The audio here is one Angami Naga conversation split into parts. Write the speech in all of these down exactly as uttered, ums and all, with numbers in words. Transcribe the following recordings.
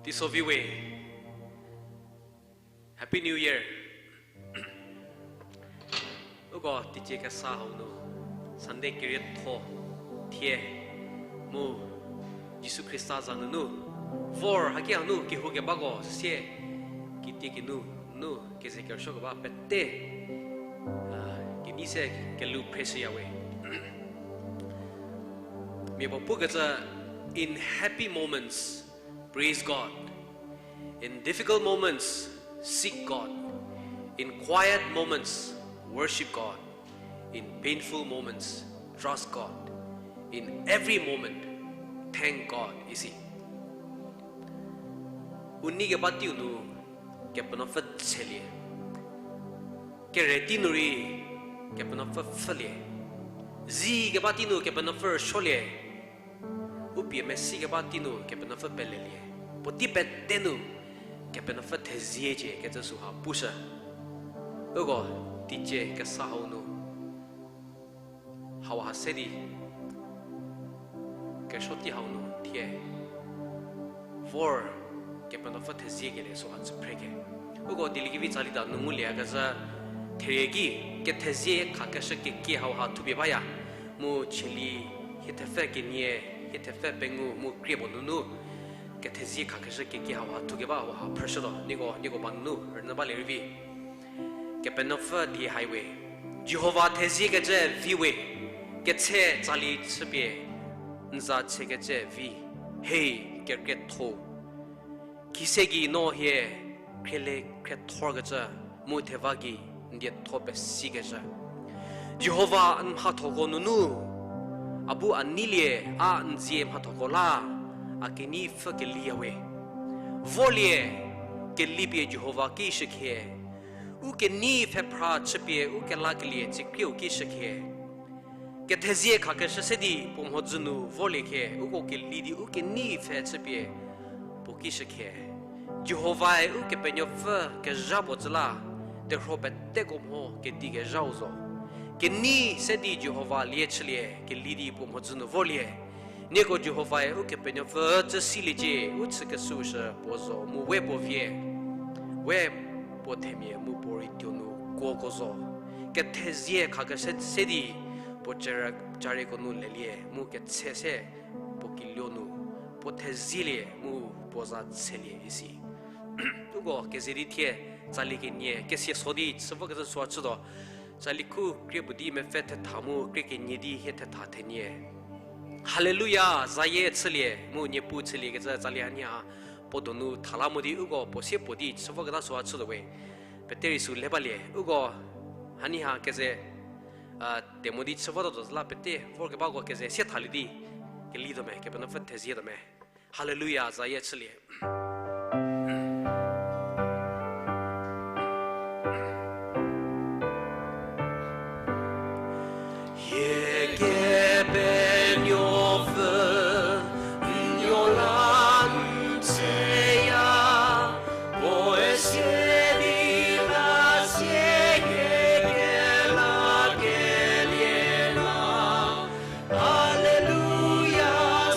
Teiso vi we. Happy New Year. Uko teicie kesa hau nu, Sunday kerietho thie mu Jisu Khrista za nunu vor haki hanu kehoukebako sie, kitiekinu, nu keze kerüsuokeba pete, a, kenei se kelhou phreshüya we. Mia puo pukecü, In happy moments, praise God. In difficult moments, seek God. In quiet moments, worship God. In painful moments, trust God. In every moment, thank God, isi. U nei keba teiu nu Kepenuopfü tshelie. Kere tei nu rei Kepenuopfü pfhülie. Zi keba tei nu Kepenuopfü rüsuolie. U pie mesi keba tei nu Kepenuopfü pelelie. Puotei pete nu Kepenuopfü theziecie kecü süha pushü. Uko teicie kesa hau nu hauha se di kesuo tei hau nu thie vor Kepenuopfü theziekelie süha chü phre ke. Uko dieliekevi tsali da nu nguliekecü therie ki kethezie khakeshü kekie hauha thupie baya. Mu cheli hie thepfü kenie, hie thepfü pengou mu krie puo nunu kethezie khakeshü kekie hauha thukeba hauha phrüshütuo. Nieko, nieko ba nunu rünyü balie rei vi. Kepenuopfü die hai we, Jihova theziekecü vi we, ketse tsali chüpie n za tsekecü vi, hei, kekrietho. Kise gei no hie khriele khriethorkecü mu theva gei n dietho pesikecü. Jihova n mhathoko nunu, a bu a neilie, a n dzie mhathoko la, a kenei pfhü keliya we. Vorlie, kelipie Jihova ki shükhie. U kenei pfhephra chüpie u kelakelie tsikrieu ki shükhie. Kethezie khakeshü se di puo mhodzü nu vorlie khie, uko keli di u kenei pfhe chüpie puo ki shükhie. Jihovae Ukepenuopfü kezha puo tsü la, terhuo peteko mho kedi kezhau zo. Kenei se di Jihova lie chülie, keli di puo mhodzü nu vorlie. Nieko Jihovae Ukepenuopfü tsü siliecie, u chükeshüu shü puo zo mu we puo vie, we puo themia mu puo rei tuo nu kuoko zo. Kethezie khakeshü se di puo chara-, chariko nu lelie mu ketse se puo kiluo nu, puo thezielie mu puo za tselie isi. Uko keze di thie tsali kenie kesia so di chü vokecü süha chütuo. Tsali khu krie puo di mepfü thetha mu krie kenie di hie thetha thenie. Haleluya, zayie chülie mu Niepuu chülie kecü tsali hanie ha puo donu thala mo di uko puo sie puo di chü voketa süha chütuo we. Pete rei sü le balie. Uko hanie ha keze, a, te mo di chü votuo zü la pete vorkebako keze sie thalie di kelituo me, Kepenuopfü thezietuo me. Haleluya, zayie chülie. Hie Kepenuopfü, n nuo la n tsüya, puoe sie di la sie hie kelakelie la. Haleluya,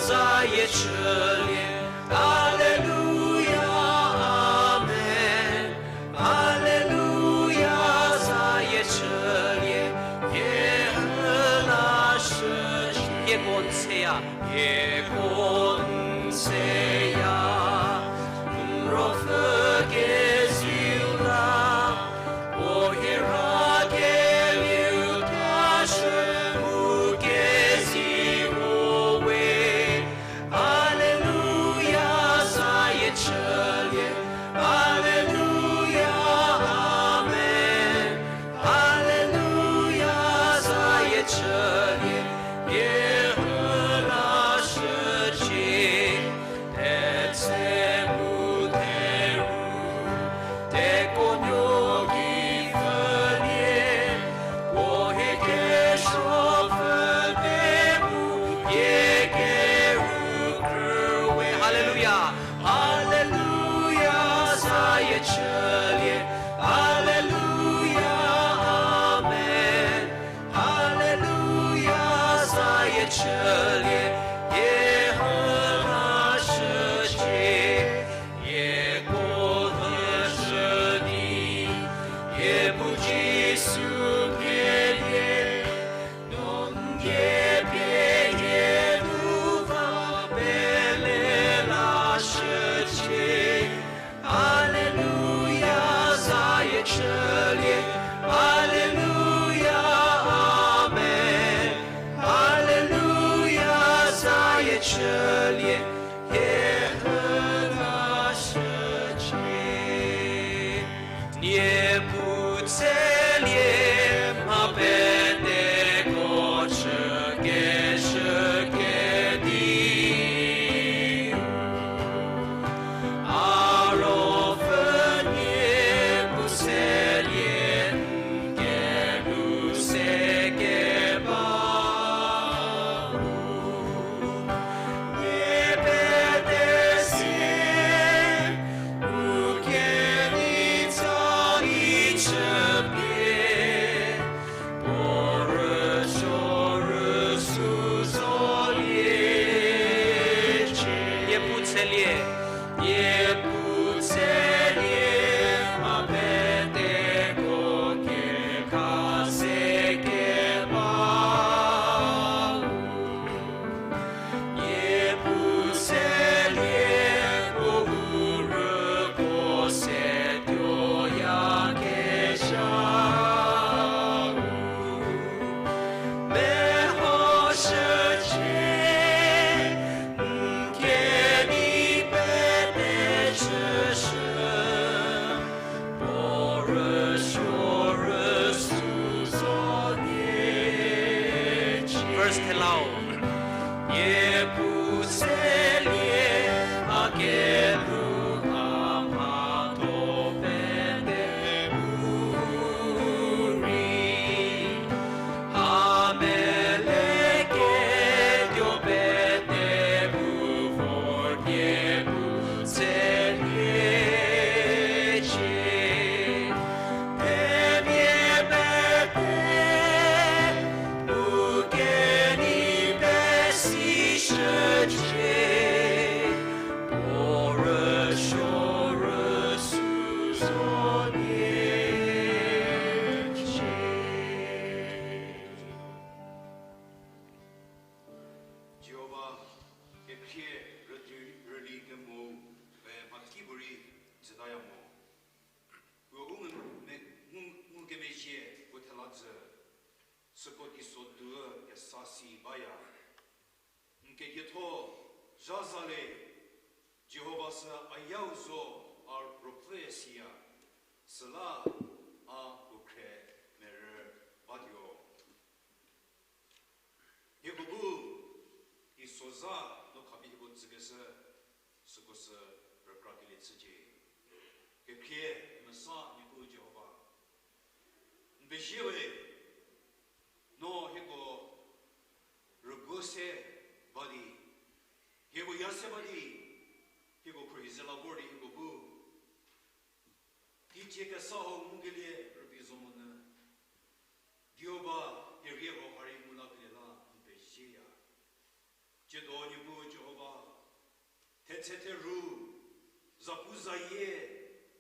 zayie chülie. Haleluya, amen. Haleluya, zayie chülie. Hieko n tsüya, hieko n tsüya. N ruopfü keziu la, o hie ra keliu ta shü mu keziu we. Haleluya, zayie chülie. Haleluya, amen. Haleluya, zayie chülie. Hie hüla shücie. Shülie, kehüla shücie. Niepuu tselie, mha peteko chükeshü kedi. A ruopfü Niepuu tselie, n kelhou se keba. Nie pete sie, u kenei tsa di chüpie, puo rüsuo rüsu zolie. Niepuu tselie, Niepuu tselie, mha peteko kekha se keba. Niepuu tselie, puo u rüko se tuoyakezha. Mehoshücie, n kenei pete chüshü, puo rüsuo rüsu zolie. Verse thelau. Niepuu tselie, a kelhou a mhatho pete u rei, a mele ketuo pete u vor Niepuu tseliecie. Themia pete u kenei pesi shücie, puo rüsuo rüsu zolie. Jihova, kekhrie rüli kemo, we mhakipuorei jütaya mo. Puo u ngu, me, ngu, ngukemezhie puo thela jü, süko teiso tuo kesa si baya. N kedietho zha za le, Jihova sü a yau zo, a ruopfü siya, süla a u khre merü batuo. Hieko bu, teisozha no khapie hieko tsükeshü, süko sü rükrakelie chücie. Kekhrie kemesa Niepuu Jihova, n pezie we, no hieko rüguo se ba di, hieko ya se ba di, hieko khruohi ze la vor di hieko bu teicie kesa hau ngukelie rübei zo monyü, Jihova, kerie hau ha rei ngu lakelie la n pezieya. Tsiedo Niepuu Jihova, thetse theru, zapu zayie,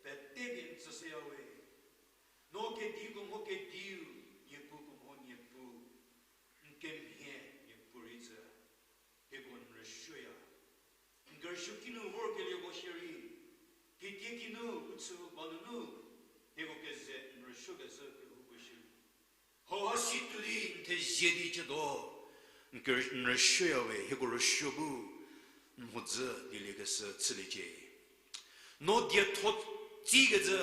pete pie n tsüshüya we. No kediko mho kediu, niepuko mho niepuu, n kemhie niepuu rei tsü, hieko n rüsuoya. N kerüsuo kinu vorkelieko shierei, kitiekinu u chü u ba nunu, hieko keze n rüsuokecü kehoupuo shierei, hauha si tuo di n thezie di tsiedo, n ke, n rüsuoya we, hieko rüsuo bu n mhodzü dieliekeshü chüliecie. No dietho tsikecü,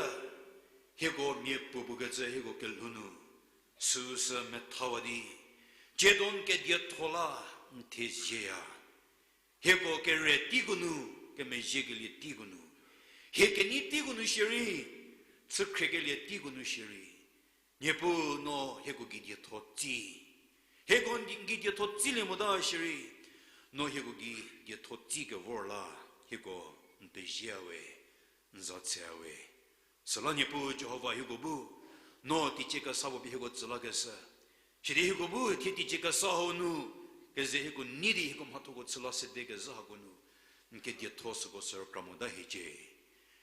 hieko mia puopuo kecü hieko kelhou nu süu sü methawa di, tsiedo n kedietho la n thezieya. Hieko kere teiko nu, kemezhiekelie teiko nu, hie kenei teiko nu shierei, chükhriekelie teiko nu shierei, Niepuu no hieko gei dietho tsi. Hieko n gei dietho tsilie mota shierei, no hieko gei dietho tsi kevor la, hieko n pezieya we, n za tshüya we. Süla Niepuu Jihova hieko bu, no teicie kesa puo pie hieko tsü lakeshü. Sidi hieko bu thie teicie kesa hau nu, keze hieko nei di hieko mhathoko chü la sedekezhü hako nu, n kedietho süko sü rükra mota hiecie.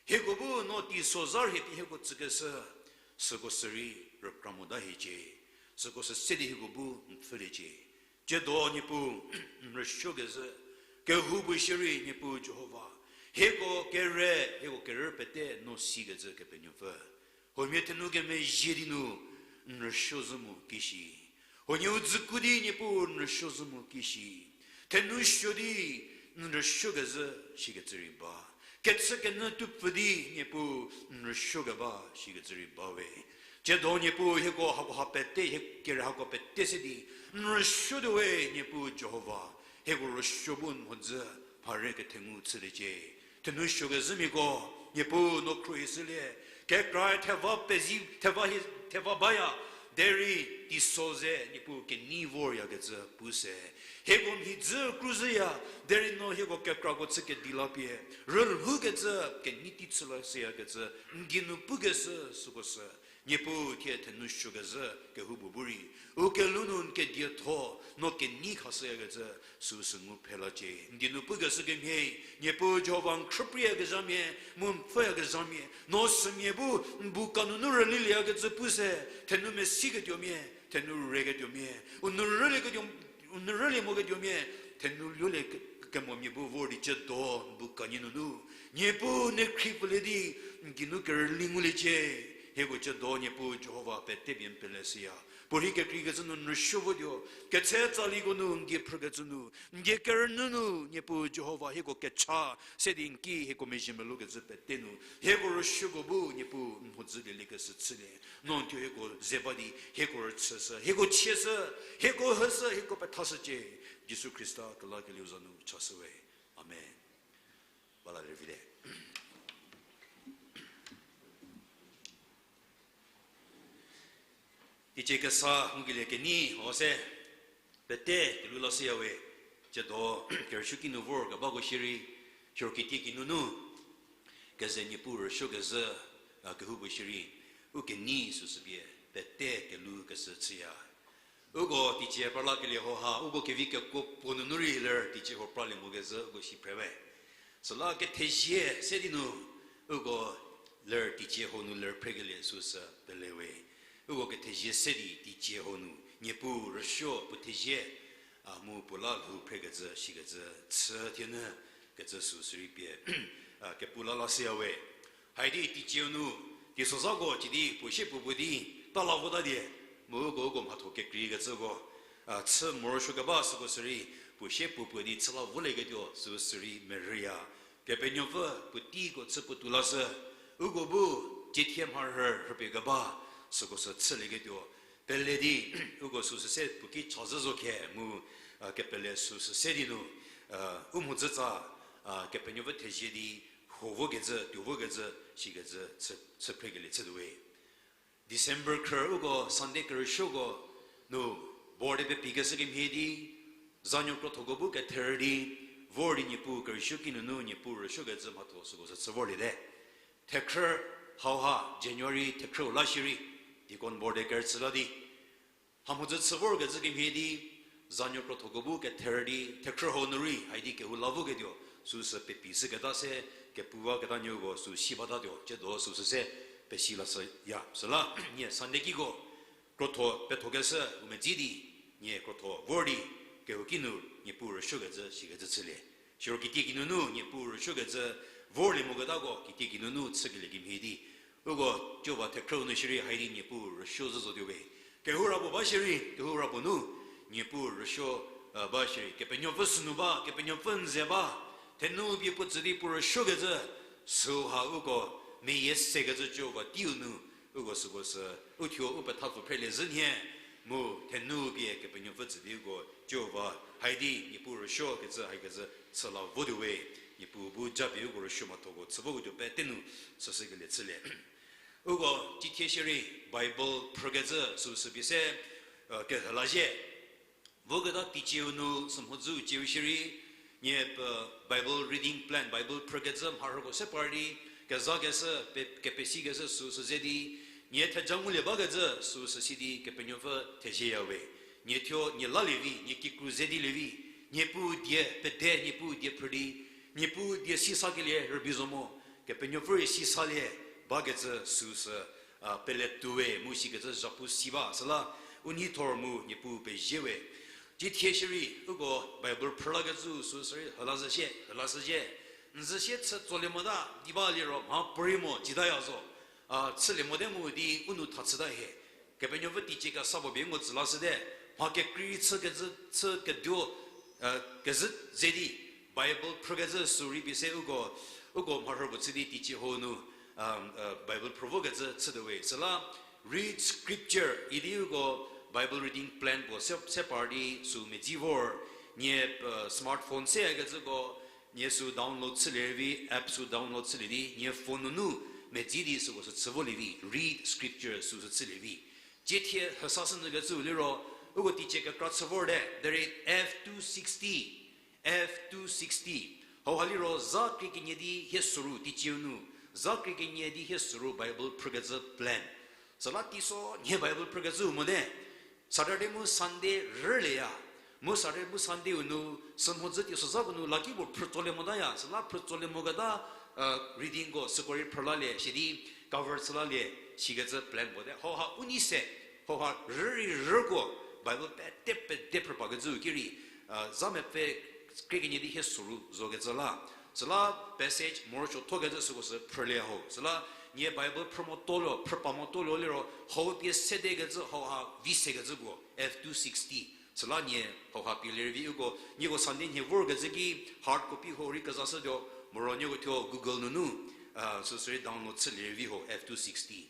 Hieko bu no teisozha rhie pie hieko tsükeshü, süko sü rei rükra mota hiecie. Süko sü se di hieko bu n pfhüliecie. Tsiedo Niepuu, n rüsuokezhü, kehoupuo shierei Niepuu Jihova, hieko kere, hieko kerü pete no sikecü Kepenuopfü, huomia thenu kemezhie di nu n rüsuo zhü mu kishi. Huonie u dzüku di Niepuu n rüsuo zhü mu kishi. Thenou suo di n rüsuokezhü shikecü rei ba. Kechükenyü tupfü di Niepuu n rüsuokeba shikecü rei ba we. Tsiedo Niepuu hieko hakoha pete, hie kere hako pete se di n rüsuotuo we Niepuu Jihova. Hieko rüsuo bu n mhodzü mhare kethengu chüliecie. Thenou suokezhümiako, Niepuu no khruohishülie, kekra theva pezi, theva hi, theva baya, derei teiso ze Niepuu kenei voryakecü pu se. Hieko mhi dzü kruzhüya, derei no hieko kekrako chü kedi la pie, rülhoukecü, kenei tei chü la shüyakecü, n geinu pukeshü süko sü. Niepuu thie thenou suokezhü kehoupuo bu rei, u kelhou nu n kedietho, no kenei khashüyakecü, süu sü ngu phelacie. N geinu pukeshü kemhie, Niepuu Jihova n khrüprieyakezhamia, mu n pfhüyakezhamia, no sümia bu n bu kanunu rülielieyakecü pu se, thenou mesiketuomia, thenou reketuomia, u nou rülieketuo, u nou rülie moketuomia, thenou luolie ke-, kemomia bu vor di tsiedo n bu kanie nunu, Niepuu n khriepfülie di n geinu kerüli nguliecie. Hieko tsiedo Niepuu Jihova pete pie n pele shüya. Puorhi kekreikecü nu n rüsuo votuo, ketse tsaliko nu n die phrükecü nu, n die kerünyü nu Niepuu Jihova hieko kecha se di n ki hieko mezhie melukecü pete nu, hieko rüsuoko bu Niepuu n mhodzü lieliekeshü chülie. No n thuo hieko ze ba di hieko rüchüshü, hieko chieshü, hieko hüshü, hieko pethashücie. Jisu Khrista kelakelieu za nu chashü we. Amen. Ba la lervite. Teicie kesa ngukelie kenei ho se pete kelhou lashüya we. Tsiedo kerüsuoki nu vor kebako shierei, siro kitiekinu nu keze Niepuu rüsuokezhü, a, kehoupuo shierei, u kenei süsü pie pete kelhoukeshü chüya. Uko teicie parlakelie ho ha, uko kevi kekuo puo nunu rei ler teicie ho pralie mokezhü uko si phre we. Süla kethezie se di nu, uko ler teicie ho nu ler phrekelie süsü pele we. Uko kethezie se di teicie ho nu, Niepuu rüsuo puo thezie, a, mu puo la lhou phrekecü, shikecü, chü thienyü kecü süsü rei pie, a, kepu la lashüya we. Haidi teicieu nu, teisozhako cidi puo sie puo puo di, ta la vota die, mu uko uko mhatho kekreikecüko, a, chü morosuo keba süko sürei, puo sie puo puo di chü la volieketuo süsü rei merüya. Kepenuopfü puoteiko chü puotou lashü, uko bu, ciethie mharhü rhüpie keba, süko sü chülieketuo. Pele di, uko süsü se puo ki chazhü zo khe mu, a, kepele süsü se di nu, a, u mhodzütsa, a, Kepenuopfü thezie di, ho vokecü, tuo vokecü, shikecü, chü, chü phrekelie chütuo we. December khrü uko Sunday kerüsuoko nu, vor di pepikeshü kemhie di, zanuo krothoko bu ketherü di, vor di Niepuu kerüsuoki nunu Niepuu rüsuokecü mhatho süko sü chü vorliete. Thekhrü hauha January thekhrüu la shierei, deacon board-e kerüchü la di, hamhodzü chü vorkecü kemhie di, zanuo krothoko bu ketherü di, thekhrü hau nu rei, haidi kehou la voketuo, süsü pepi shüketa se, kepuwaketa nuoko sü si batatuo, tsiedo süsü se, pesi lashüya. Süla, nie Sunday kiko, krotho pethokeshü u medzi di, nie krotho vor di, kehouki nu, Niepuu rüsuokecü, shikecü chülie. Siro kitiekinu nu, Niepuu rüsuokecü, vorlie moketako, kitiekinu nu, chükelie kemhie di, uko, Jihova thekhrüu nu shierei, haidi Niepuu rüsuo zhü zotuo we. Kehou ra puo ba shierei, kehou ra puo nu, Niepuu rüsuo, a, ba shierei, Kepenuopfü sünu ba, Kepenuopfü n ze ba, thenu pie puo tsü di puo rüsuokecü, süu ha uko, meyie sekecü Jihova teiu nu, uko süko sü, uthuo u pethapfü phrelie zhü nhie, mu thenu pie Kepenuopfü tsü di uko, Jihova, haidi Niepuu rüsuokecü, haikecü, chü la votuo we, Niepuu bu japie uko rüsuo mhathoko, chü voketuo pete nu, süsükelie chülie. Uko, cithie shierei, Bible phrükecü, süsü pie se, a, kehü la zhie. Voketa teicieu nu, sümhodzüu cieu shierei, nie, a, Bible reading plan, Bible phrükecü mharhüko se par di, kezakeshü, pe-, kepesikeshü süsü ze di, nie theja ngulie bakecü süsü si di, Kepenuopfü thezieya we. Nie thuo, nie lalie vi, nie kikru ze di lie vi, Niepuu die pede, Niepuu die phrü di, Niepuu die sisakelie rübei zo mo, Kepenuopfü rei sisalie bakecü süsü, a, pele tuo we, mu sikecü zhapu si ba, süla, u neithor mu Niepuu pezie we. Cithie shierei, uko Bible phrülakecü süsü rei, hüla zhü sie, hüla shü sie. N zhü sie chü tsolie mota, di ba liro, mha puorei mo, tsitaya zo. A, chülie mote mu di, u nou tha chüta hie. Kepenuopfü teicie kesa puo pie ngo tsü lashüte, mha kekrei chü kecü, chü keduo, kezhü ze di Bible phrükecü sü rei pie se uko, uko mharhü puo chü di teicie hau nu, Bible phrü vokecü chütuo we. Süla read scripture idi uko Bible reading plan puo se, se par di sü medzi vor, nie smartphone seyakecüko, nie sü download chülie rei vi, app sü download chülie di nie phone nunu medzi di süko sü chü volie vi, read scripture süsü chülie vi. Tsiethie hesashünyükecüu liro, uko teicie kekra chü vorte, derei F two sixty, F two sixty. Hauha liro za krie kenie di hie süru teicieu nu, za krie kenie di hie süru Bible phrükecü plan. Süla teiso nie Bible phrükecüu mote. Saturday mu Sunday rülieya. Mu Saturday mu Sunday-u nu, sümhodzü teisozhako nu lakipuo phrütsolie motaya, süla phrütsolie moketa, readingko süko rei phrülalie, sidi cover chülalie, sikecü plan puote. Hauha u nei se, hauha rü rei rüko, Bible pete pete phrüpakecüu ki rei, za mepfü krie kenie di hie süru zokecü la. Süla passage morosuo thokecü süko sü phrülie ho. Süla nie Bible phrü motolo, phrüpa motolo liro, hau pie sedekecü hauha vi sekecü puo, F two sixty. Süla nie hauha pielie rei vi uko, nieko Sunday nhie vorkecü ki hard copy hau rei kezashütuo, moro nieko thuo Google nunu, süsü rei download chülie rei vi ho, F two sixty.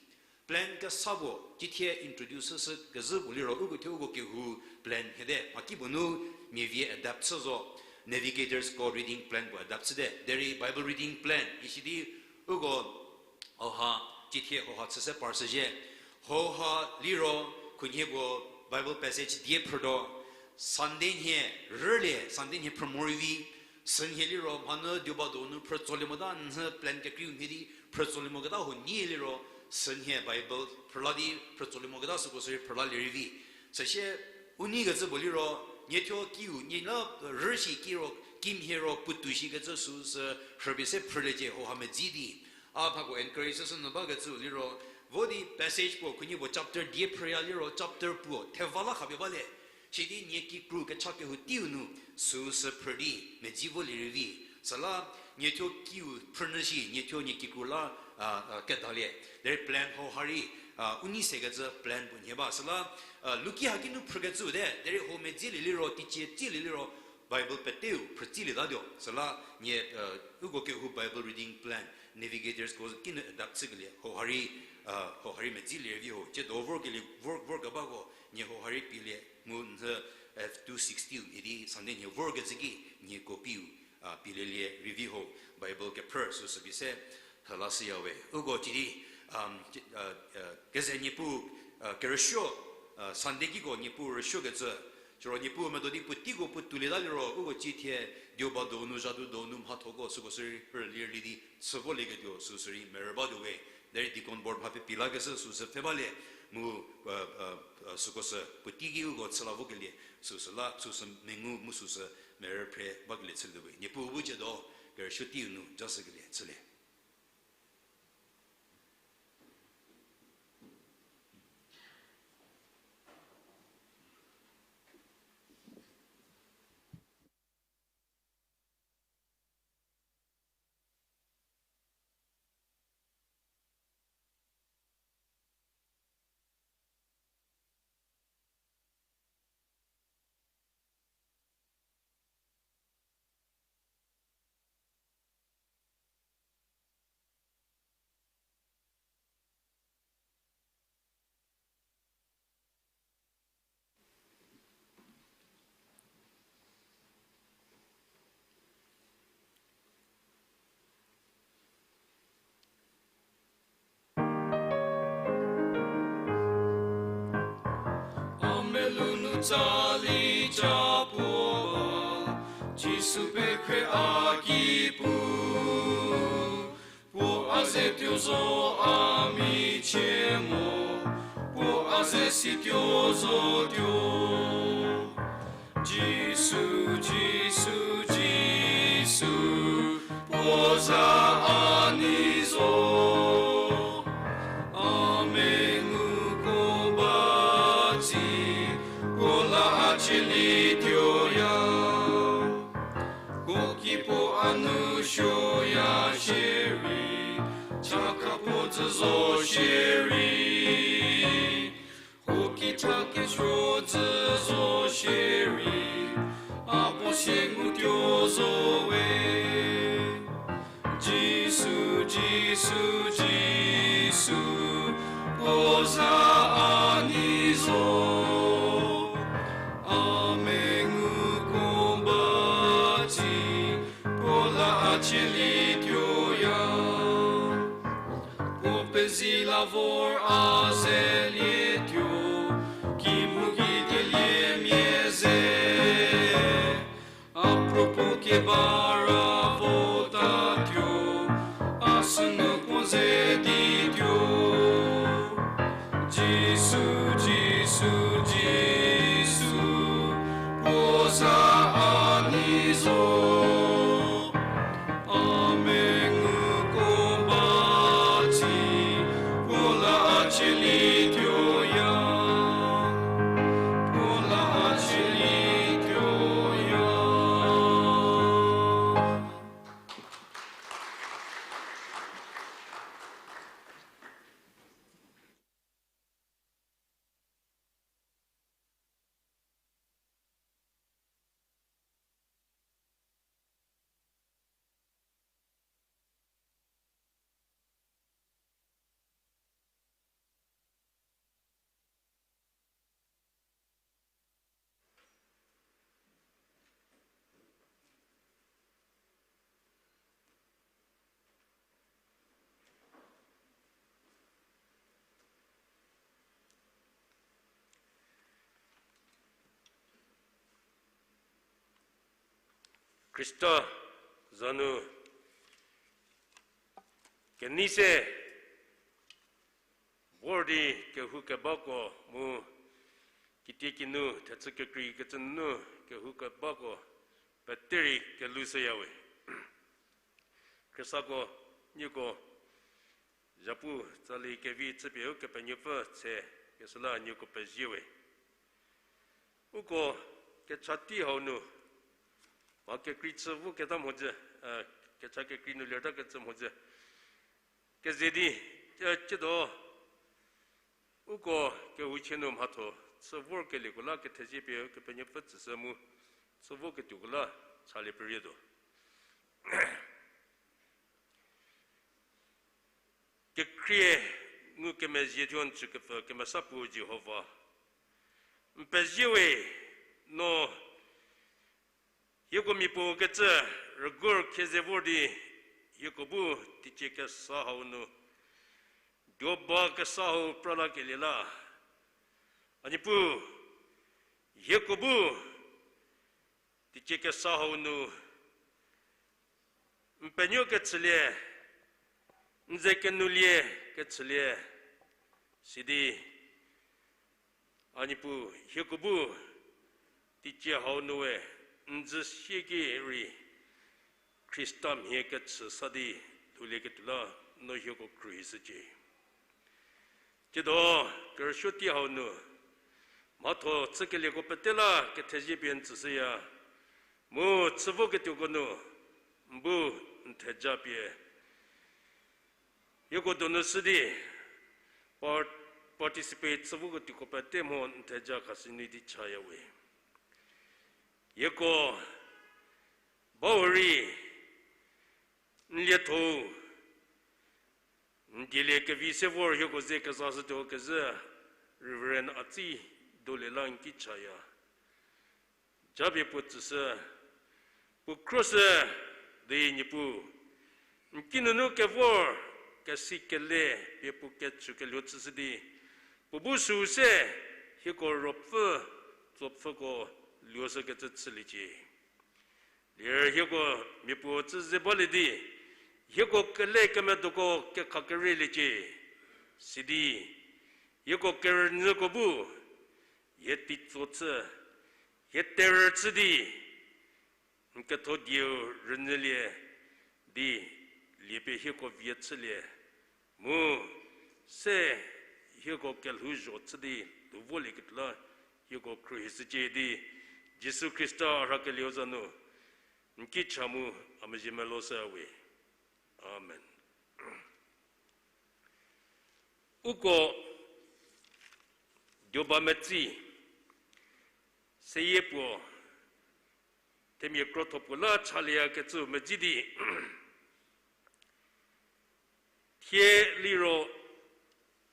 Plan kesa puo, teicie introduce shükezhü puo liro uko thuo uko kehou plan nhie te, mhakipuo nu mia vie adapt chü zo, Navigatorsko reading plan puo adapt chüte, derei Bible reading plan, isidi uko hauha, teicie hauha chüse par shüzhie. Hauha liro, khunhie puo Bible passage die phrütuo, Sunday nhie rülie, Sunday nhie phrü morei vi, sünhie liro mhanu dioba donu phrütsolie mota nhü plan kekreiu mhie di phrütsolie moketa huonie liro, sünhie Bible phrüla di phrütsolie moketa süko sü rei phrülalie rei vi. Süsie u neikecü puo liro, nie thuo kiu, nie la rüshi kiro, kimhie ro puotou shikecü süsü rhüpie se phrüliecie hauha medzi di. A mhako encourage shüshünyü bakecüu liro, vo di passage puo khunhie puo chapter die phrüya liro chapter puo theva la khapie balie. Sidi nie kikru kecha kehou teiu nu süsü phrü di medzi volie rei vi. Süla nie thuo kiu phrünyü shi, nie thuo nie kikru la kedalie. Derei plan hauha rei, u nei sekecü plan puo nhie ba. Süla, luki haki nu phrükecüu te, derei hau medzilie liro, teicie tsilie liro, Bible peteu phrütsilietatuo. Süla nie, uko kehou Bible reading plan, Navigatorsko kinu adapt chükelie hauha rei, hauha rei medzilie rei vi ho. Tsiedo vorkelie, vor, vorkebako nie hauha rei pielie mu nhü F two sixty-u idi Sunday nhie vorkecü ki nie copy-u pielielie rei vi ho. Bible kephrü süsü pie se hela shüya we. Uko cidi, keze Niepuu, kerüsuo, Sunday kiko Niepuu rüsuokecü, siro Niepuu medo di puoteiko puotoulieta liro uko teicie dioba donu, zhadu donu mhathoko süko sü rei rüli rüli di chü volieketuo süsü rei merü batuo we. Derei deacon board mha pie pie lakeshü süsü pfhe balie, mu, süko sü puoteiki uko chü la vokelie, süsü la, süsü mengu mu süsü merü phre bakelie chülietuo we. Niepuu bu tsiedo kerüsuo teiu nu jashükelie chülie. A melou nu tsali ca puo ba, Jisu pekhre a ki pu. Puo a ze tuo zo a michie mo, puo a ze si tuo zotuo. Jisu, Jisu, Jisu, puo za a nei zo. A menguko ba tsi, puo la a cielituoya. Koki puo a nu suoya shierei, chakha puo tsü zo shierei. Koki cha kesuo tsü zo shierei, a puo sie ngutuo zo we. Jisu, Jisu, Jisu, puo za a nei zo. A mengu ko ba tsi, puo la a chielietuoya. Puo pezie la vor a zelietuo, ki mu ki dieliemia ze. A kro puo keba ra votatuo, a sünu puo ze dituo. Jisu, Jisu, Jisu, puo za a nei zo. A mengu ko ba tsi, puo la a chielietuoya. Puo la a chielietuoya. Khrista za nu kenei se vor di kehoukebako mu kitiekinu thechü kekreikecü nunu kehoukebako pete rei kelou shüyawe. Khristako, nieko zhapu tsali kevi chüpie Ukepenuopfü tse kesüla nieko peziewe. Uko kecha tei hau nu mha kekrei chü voketa mhodzü, kecha kekrei nu lertakecü mhodzü keze di, e, ciedo uko kehouchie nu mhatho chü vorkelieko la kethezie pie Ukepenuopfü tsüshü mu chü voketuoko la chalie perietuo. Kekhrie ngukemezhie thuo n tsükepfü kemesa puo Jihova, n pezie we. No hieko mia puo kecü rügur khieze vor di hieko bu teicie kesa hau nu duoba kesa hau pra lakelie la, a Niepuu, hieko bu teicie kesa hau nu n penuo kechülie, n ze kenulie kechülie, sidi a Niepuu, hieko bu teicie hau nu we n zü sieki rei Khrista mhie kechü sa di lhoulieketuo la no hieko khruohishücie. Tsiedo kerüsuo tei hau nu mhatho chükelieko pete la kethezie pie n tsüshüya, mu chü voketuoko nu n bu n theja pie hieko donu shü di par-, participate chü voketuoko pete mho n theja khashü nu di chaya we. Hieko bahurei n lietho n dielie kevi se vor hieko ze kezashütuo kezhü Reverend Atsi Dolie la n ki chaya. Japie puo tsüshü, puo khroshü di Niepuu, n kinunu kevor kesi kele pie puo kecü keluo chüshü di puo bu süu se hieko ruopfü tsopfüko luoshükecü chüliecie. Ler hieko mia puo tsü ze balie di hieko kele kemedoko kekhakereliecie. Sidi hieko kerünyüko bu hie teitso chü, hie terhü chü di n ketho dieu rünyülie di liepie hieko vie chülie, mu se hieko kelhouzho chü di lhou volieketuo la hieko khruohishücie di Jisu Khrista a rhakelieu za nu n ki cha mu a mezhie meloshüwe. Amen. Uko Duoba Metsi, seyie puo themia krotho puo la chalieyakecü medzi di. Thie liro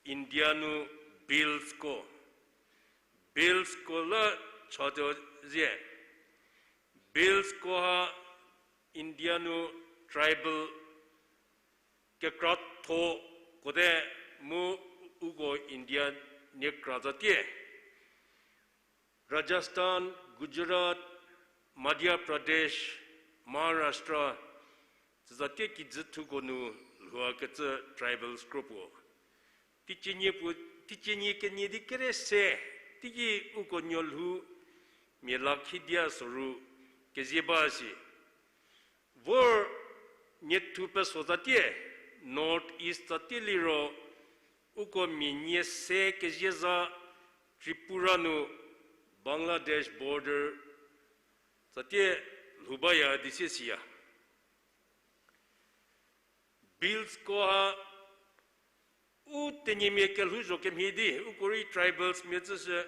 India nu billsko, billsko la chatuo zie. Billsko ha India nu tribal kekratho kote mu uko India niekra zatie. Rajasthan, Gujarat, Madhya Pradesh, Maharashtra, tsüzatie kijüthuko nu lhoukecü tribals kro puo. Teicie nie puo, teicie nie kenie di kere se, teiki uko nuolhou mia lakhi dia soru kezie ba si. Vor niethu peso zatie, North East zatie liro, uko mia nie se kezie za Tripura nu Bangladesh border zatie lhou baya di sie siya. Billsko ha u Tenyimia kelhouzho kemhie di, uko rei tribals mia tsüshü,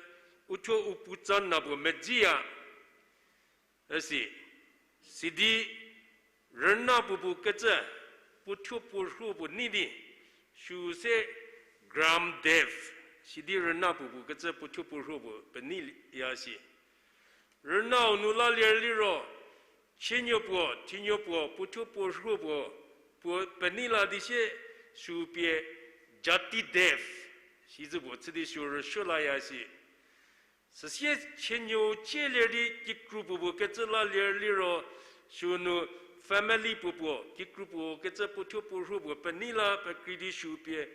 uthuo u puotsa na puo medziya. Üsi, sidi rüna puo puo kecü, puothuo puo rhuo puo nei di, süu se Gram Dev, sidi rüna puo puo kecü puothuo puo rhuo puo peneiya si. Rünau nu la ler liro, chienuo puo, thinuo puo, puothuo puo rhuo puo, puo penei la di sie süu pie Jati Dev, sizü puo chü di süu rüsuo laya si. Süsie chienuo cie ler di kikru puo puo kecü la ler liro, süu nu family puo puo, kikru puo kecü puothuo puo rhuo puo penei la pekrei di süu pie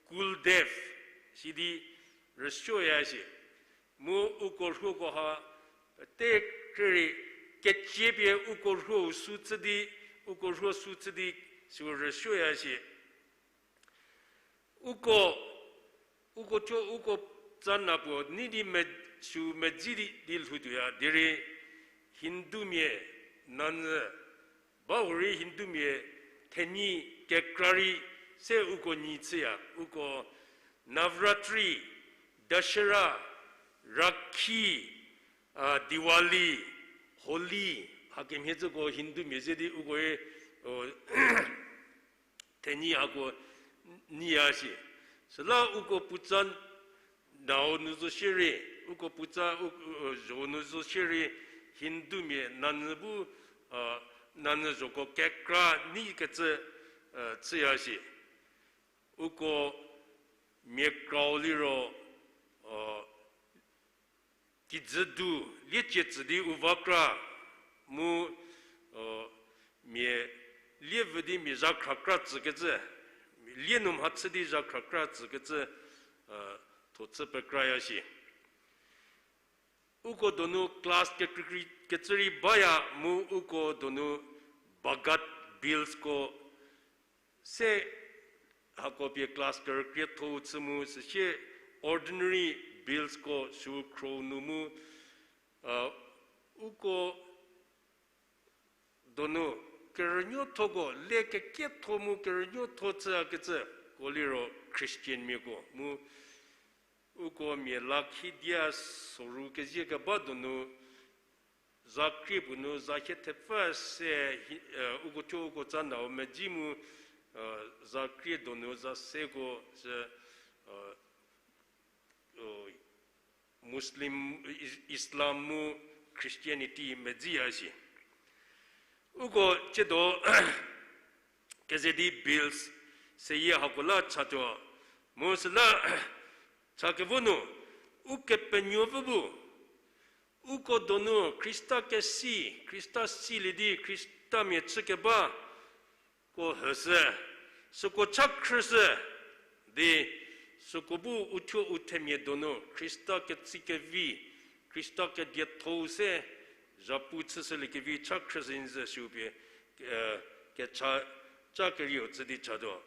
Kuldev, sidi rüsuoya si. Mu uko rhuoko ha, pete krei rei kecie pie uko rhuo sü chü di, uko rhuo sü chü di, süu rüsuoya si. Uko, uko thuo uko tsana puo nei di me, süu medzi di, di lhoutuoya derei Hindumia nanyü, ba hurei Hindumia thenyi kekra rei se uko nyi chüya, uko Navratri, Dussehra, Rakhi, a, Diwali, Holi, hakemhie tsüko Hindumia ze di uko e, o, thenyi hako nyiya shi. Süla uko puotsa nau nu zo shierei, uko puotsa u, u, zho nu zo shierei, Hindumia nanyü bu, a, nanyü zhoko kekra nei kecü, a, chüya shi. Uko mia krau liro, a, kijü du liecie tsü di u va kra, mu, a, mia lie vü di mia zhakhra kra tsükecü, lie nu mhachü di zhakhra kra tsükecü, a, tho chü pekraya shi. Uko donu class kekreikecü rei baya mu uko donu Bhagat bills ko se hako pie class kerükrietho-u chü mu süsie ordinary bills ko sü khro nu mu, a, uko donu kerünuothoko le kekietho mu kerünuotho chüyakecüko liro Christian miako mu uko mia lakhi dia soru kezie keba donu za krie puo nu za hie thepfü se hi, e, uko thuo uko tsa nau medzi mu, e, za krie donu za seko sü, e, o, Muslim, Is-, Islam mu Christianity medziya shi. Uko chiedo keze di bills seyie hako la chatuo. Mu süla chakevo nu, Ukepenuopfü bu uko donu Khrista kesi, Khrista silie di Khristamia chükeba ko hüsü, süko cha khrüshü di, süko bu uthuo u themia donu Khrista ketsi kevi, Khrista kedietho-u se zhapu chüshüliekevi cha khrüshü nyizü süu pie, e, kecha, cha kerieu tsü di chatuo.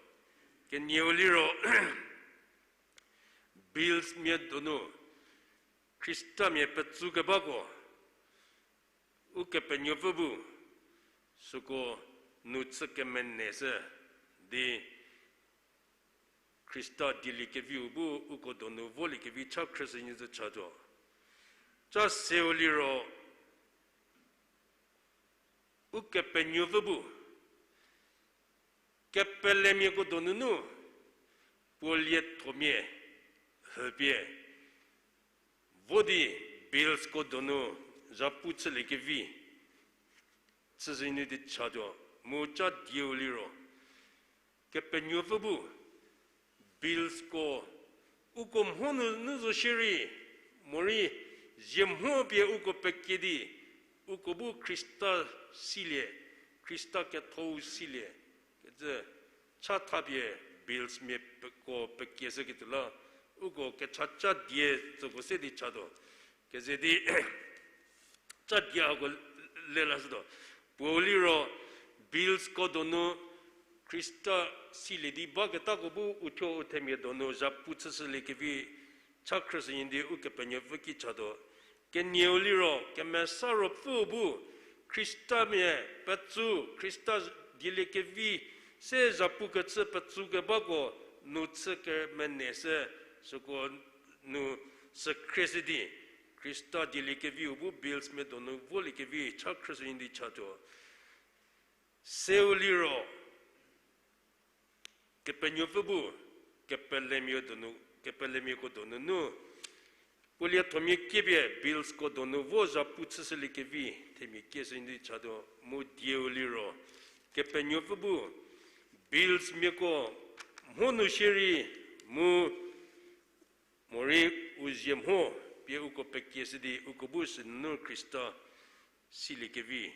Kenieu liro, bills mia donu Khristamia petsu kebako, Ukepenuopfü bu süko nu chü kemeneshü di Khrista dieliekeviu bu uko donu voliekevi cha khrüshü nyizü chatuo. Cha seu liro, Ukepenuopfü bu kepelemiako donunu puo liethomia hüpie vo di billsko donu zhapu chüliekevi chüzhü nu di chatuo, mu cha dieu liro Kepenuopfü bu billsko uko mho nunu zo shierei, morei zie mho pie uko pekie di, uko bu Khrista silie, Khrista ketho-u silie kecü cha thapie billsmiako pekieshüketuo la, uko kechacha die tsüko se di chatuo. Keze di cha die hako lelashütuo. Puou liro billsko donu Khrista silie di baketako bu uthuo u themia donu zhapu chüshüliekevi cha khrüshünyü di Ukepenuopfü ki chatuo. Kenieu liro Kemesa Ruopfüu bu Khristamia petsu, Khrista dieliekevi se zhapukecü petsu kebako nu chü kemeneshü, süko nu sükhrieshü di Khrista dieliekeviu bu billsmia donu voliekevi cha khrüshünyü di chatuo. Seu liro Kepenuopfü bu kepelemiako donu, kepelemiako donunu puo liethomia kiepie billsko donu vo zhapu chüshüliekevi themia kieshü di chatuo, mu dieu liro Kepenuopfü bu billsmiako mho nu shierei mu morei u zie mho pie uko pekieshü di uko bu sünunu Khrista siliekevi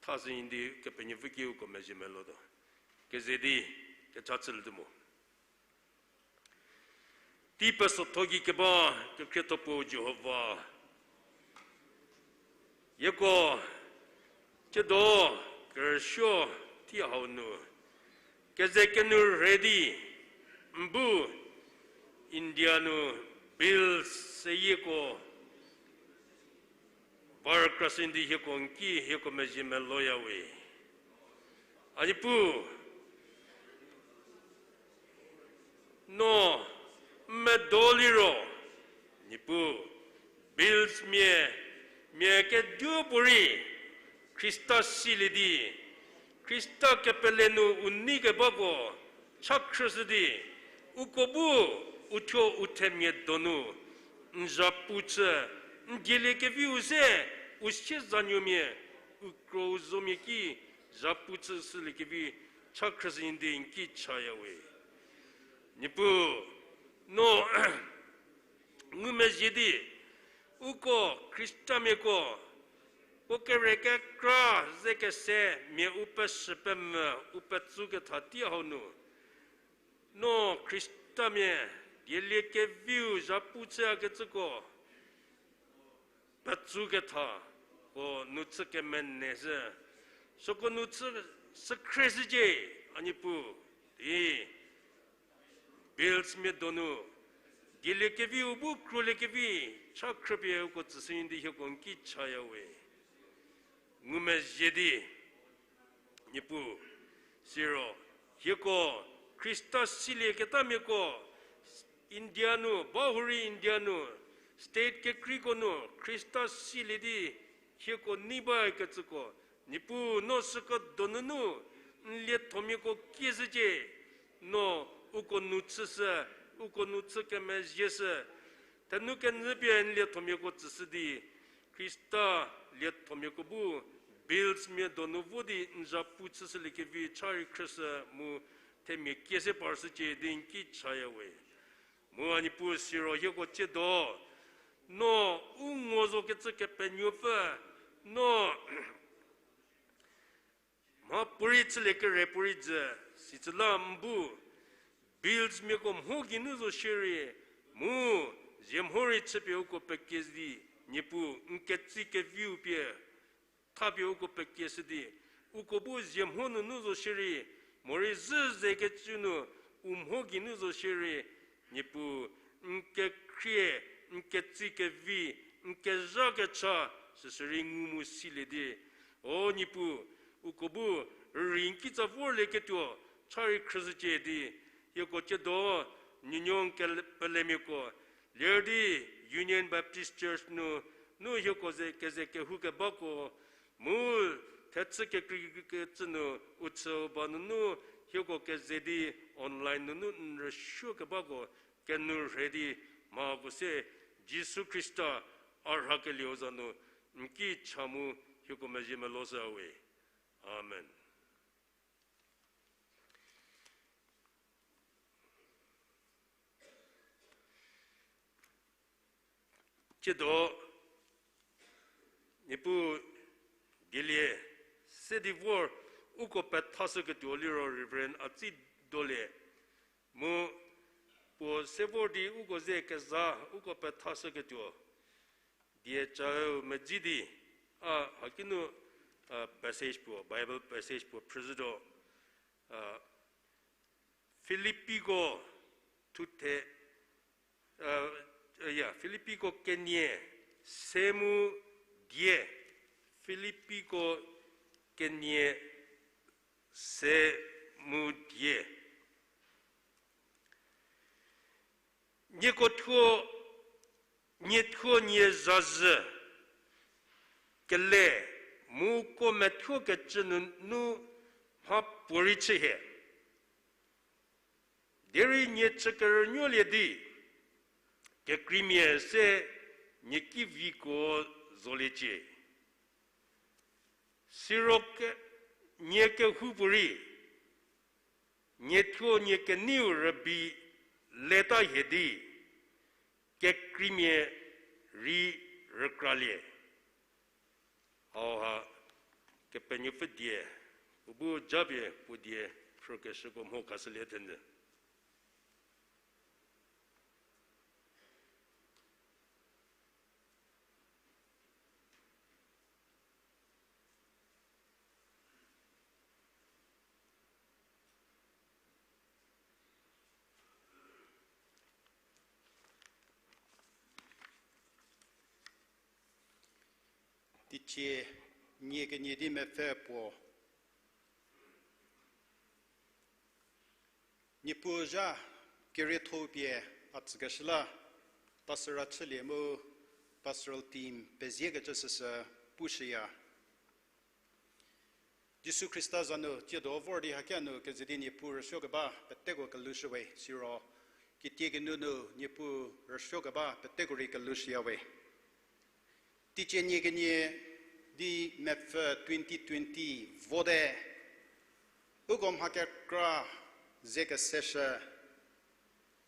thashünyü di Kepenuopfü ki uko mezhie melotuo. Keze di kecha chülietuo mo. Tei pesotho gei keba kekhrietho puo Jihova, hieko tsiedo kerüsuo tei hau nu keze kenu rhe di n bu India nu bill seyieko va rükrashü di hieko n ki hieko mezhie meloyawe. A Niepuu, no n medo liro, Niepuu, billsmia, mia kedipuorei Khrista silie di, Khrista kepele nu u nei kebako cha khrüshü di, uko bu uthuo u themia donu n zhapu chü, n dieliekeviu se u siezanuomia, u kro u zomia ki zhapu chüshüliekevi cha khrüshünyü di n ki chayawe. Niepuu, no ngumezhie di, uko Khristamiako, puo kere kekra ze kese mia u peshü pemvü u petsu ketha tei hau nu, no Khristamia dieliekeviu zhapu chüyakecüko petsu kethako nu chü kemeneshü, süko nu chü sükhrieshücie, a Niepuu, di billsmia donu dieliekeviu bu kroliekevi cha khrüpie uko tsüshünyü di hieko n ki chayawe. Ngumezhie di, Niepuu, siro hieko Khrista silieketamiako India nu, bahurei India nu, state kekreiko nu Khrista silie di hieko nei bakecüko, Niepuu, no süko donunu n liethomiako kieshücie, no uko nu chüshü, uko nu chü kemezhieshü, thenu kenyü pie n liethomiako tsüshü di, Khrista liethomiako bu billsmia donu vo di n zhapu chüshüliekevi cha rei khrüshü mu themia kiese parshücie di n ki chayawe. Mu a Niepuu, siro hieko tsiedo, no u ngo zokecü Kepenuopfü, no mha puorei chülie kere puorei jü, sicü la n bu billsmiako mho geinu zo shierei, mu zie mho rei chüpie uko pekie di, Niepuu, n ketsi keviu pie thapie uko pekieshü di, uko bu zie mho nunu zo shierei, morei zhü zekecü nu u mho geinu zo shierei, Niepuu, n kekhrie, n ketsi kevi, n kezha kecha, süsürei ngu mu silie di, o Niepuu, uko bu rürei n kitsa vorlieketuo cha rei khrüshücie di, hieko tsiedo, nuonuo n kepelemiako, ler di Union Baptist Church nu, nu hieko ze keze kehoukebako, mu thechü kekreikecü nu, u chüu ba nunu, hieko keze di online nunu n rüsuo kebako, kenu rhe di, mhako se, Jisu Khrista, a rhakelieu za nu, n ki cha mu, hieko mezhie meloshü we. Amen. Tsiedo, Niepuu dielie se di vor uko pethashüketuo liro Reverend Atsi Dolie. Mu puo se vor di uko ze keza uko pethashüketuo. Die chau medzi di, a, hakinu, a, passage puo, Bible passage puo phrüzhütuo, a, Filippiko thuthe, a, ya, Filippiko kenie se mu die, Filippiko kenie se mu die. Nieko thuo, nie thuo nie zazhü kele mu ko methuokecü nunu mha puorei chü hie. Derei nie chü kerünuolie di, kekreimia se nie kiviko zoliecie. Siro ke, nie kehoupuorei, nie thuo nie keneiu rübei leta hie di, kekreimia rei rükralie. Hauha, Kepenuopfü die, u bu japie puo die phrükeshüko mho khashülie thenyü. Teicie nie kenie di mepfü puo. Niepuu zha kerietho-u pie a tsükeshü la, pastor a chülie mu pastoral team peziekecü süsü pushüya. Jisu Khrista za nu tsiedo vor di hakia nu keze di Niepuu rüsuokeba peteko kelhoushüwe, siro kitiekinu nu Niepuu rüsuokeba peteko rei kelhoushüyawe. Teicie nie kenie di mepfü twenty twenty vote, uko mha kekra ze keseshü,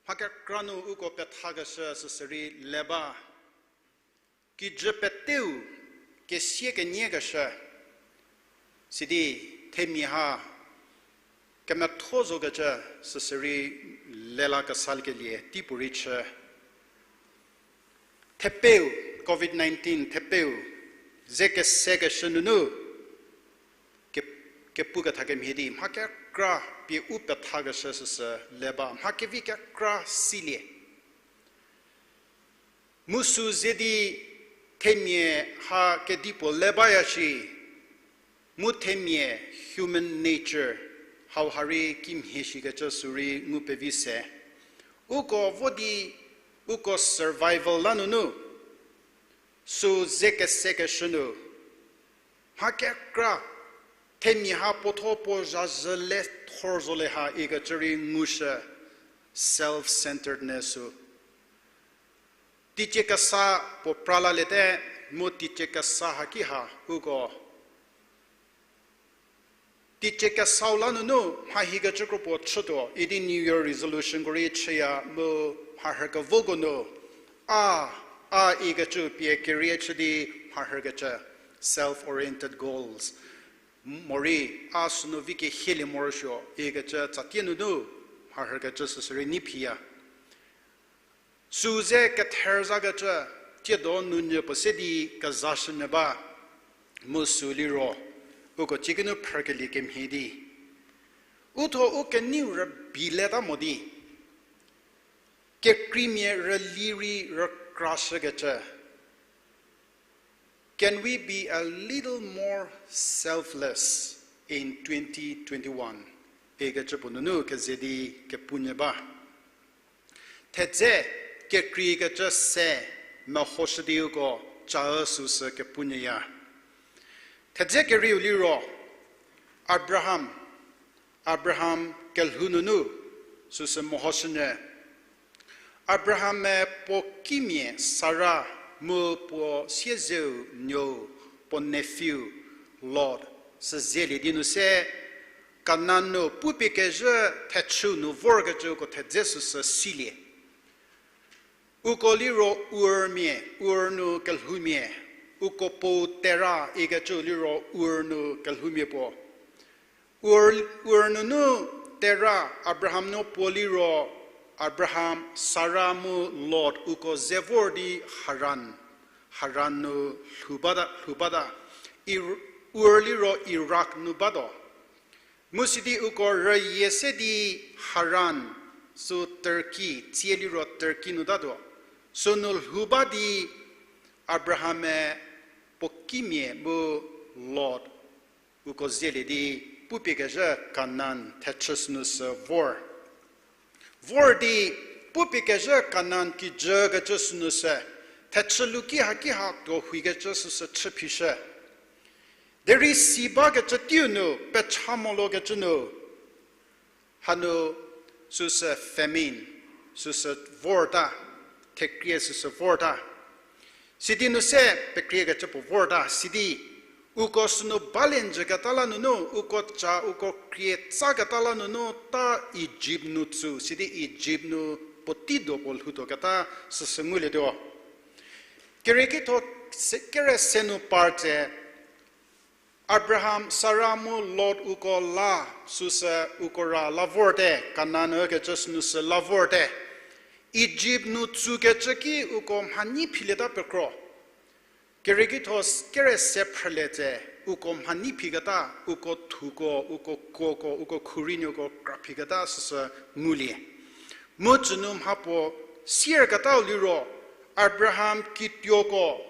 mha kekra nu uko pethakeshü süsü rei le ba. Kijü peteu kesie keniekeshü, sidi themia ha kemetho zokecü süsü rei lela kesaliekelie tei puorei chü. Thepeu, covid nineteen thepeu ze kesekeshü nunu ke-, kepukethakemhie di mha kekra pie u pethakeshü süsü le ba, mha kevi kekra silie. Mu sü ze di themia ha kedipuo le baya shi, mu themia human nature hauha rei kimhie shikecü sü rei ngu pevi se. Uko vo di uko survival la nunu, sü ze kesekeshü nu, mha kekra, themia ha puotho puo zhazhü le thor zo le ha ikecü rei ngushü, self-centeredness-u. Teicie kesa puo pra laliete, mu teicie kesa haki ha uko teicie kesau la nunu mha hikecü kro puo chütuo idi New Year resolutionko rei chüya mu mharhü kevoko nu, a, a ikecü pie kerie chü di mharhükecü, self-oriented goals. Morei, a sünu vi kehielie morosuo ikecü tsatie nunu mharhükecü süsü rei nei phiya. Sü ze kether zakecü, tsiedo nunyü puo se di kezashünyü ba, mu sü liro, uko ciekinu phrükelie kemhie di. Uthuo u keneiu rübei leta mo di, kekreimia rüli rei rükrashükecü. Can we be a little more selfless in twenty twenty-one? Ikecü puo nunu keze di kepunyü ba. Thedze kekreikecü se mehoshü di uko ca-ü süsü kepunyüya. Thedze kerieu liro, Abraham, Abraham kelhou nunu, süsü mehoshünyü. Abraham-e puo kimia Sara mu puo siezeu nuou, puo nephew Lot, süzielie di nu se, Kanan nu pupie kezhü thechüu nu vorkecüko thedze süsü silie. Uko liro Urmia, Ur nu kelhoumia, uko puo Tera ikecüu liro Ur nu kelhoumia puo. Ur, Ur nunu Tera, Abraham nuo puo liro, Abraham, Sara mu Lot uko ze vor di Haran, Haran nu lhou bata, lhou bata. Ir-, Ur liro Iraq nu batuo. Mu sidi uko rüyie se di Haran, sü Turkey, tsie liro Turkey nu tatuo. Sünu lhou ba di Abraham-e puo kimia mu Lot uko zielie di pupie kezhü Kanan thechü sünu sü vor. Vor di pupie kezhü Kanan kijükecü sünu sü, thechü luki haki ha tuo huikecü süsü chü phishü. Derei si bakecü teiu nu, pecha molokecü nu, hanu süsü famine, süsü vorta, thekrie süsü vorta. Sidi nu se pekriekecü puo vorta, sidi uko sünu balie njüketa la nunu, uko ca, uko krie tsaketa la nunu, ta Ijipt nu tsu, sidi Ijipt nu puotei do puo lhoutuoketa süsü ngulietuo. Kerieki tho se-, kere se nu par tse, Abraham, Sara mu Lot uko la, süsü uko ra la vorte, Kanan ükecü sünu sü la vorte. Ijipt nu tsukecü ki uko mhanyi philieta pekro. Kerieki tho s-, kere se phrülie tse, uko mhanyi phiketa, uko thuko, uko kuoko, uko khurünuoko kra phiketa süsü ngulie. Mu tsünu mhapuo sierketau liro, Abraham kituoko,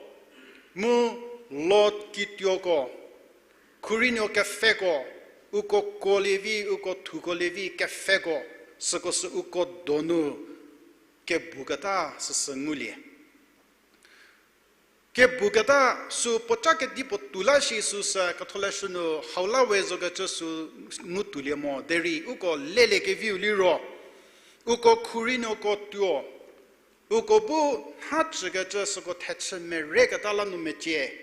mu Lot kituoko, khurünuo kepfheko, uko kuolie vi, uko thuko lie vi kepfheko, süko sü uko donu kebuketa süsü ngulie. Kebuketa sü puoca kedipuo tuo la shi süsü ketholeshü nu hau la we zokecü sü ngu tuolie mo, derei uko leliekeviu liro, uko khurünuoko tuo, uko bu nha chükecü süko thechü mereketa la nu mecie,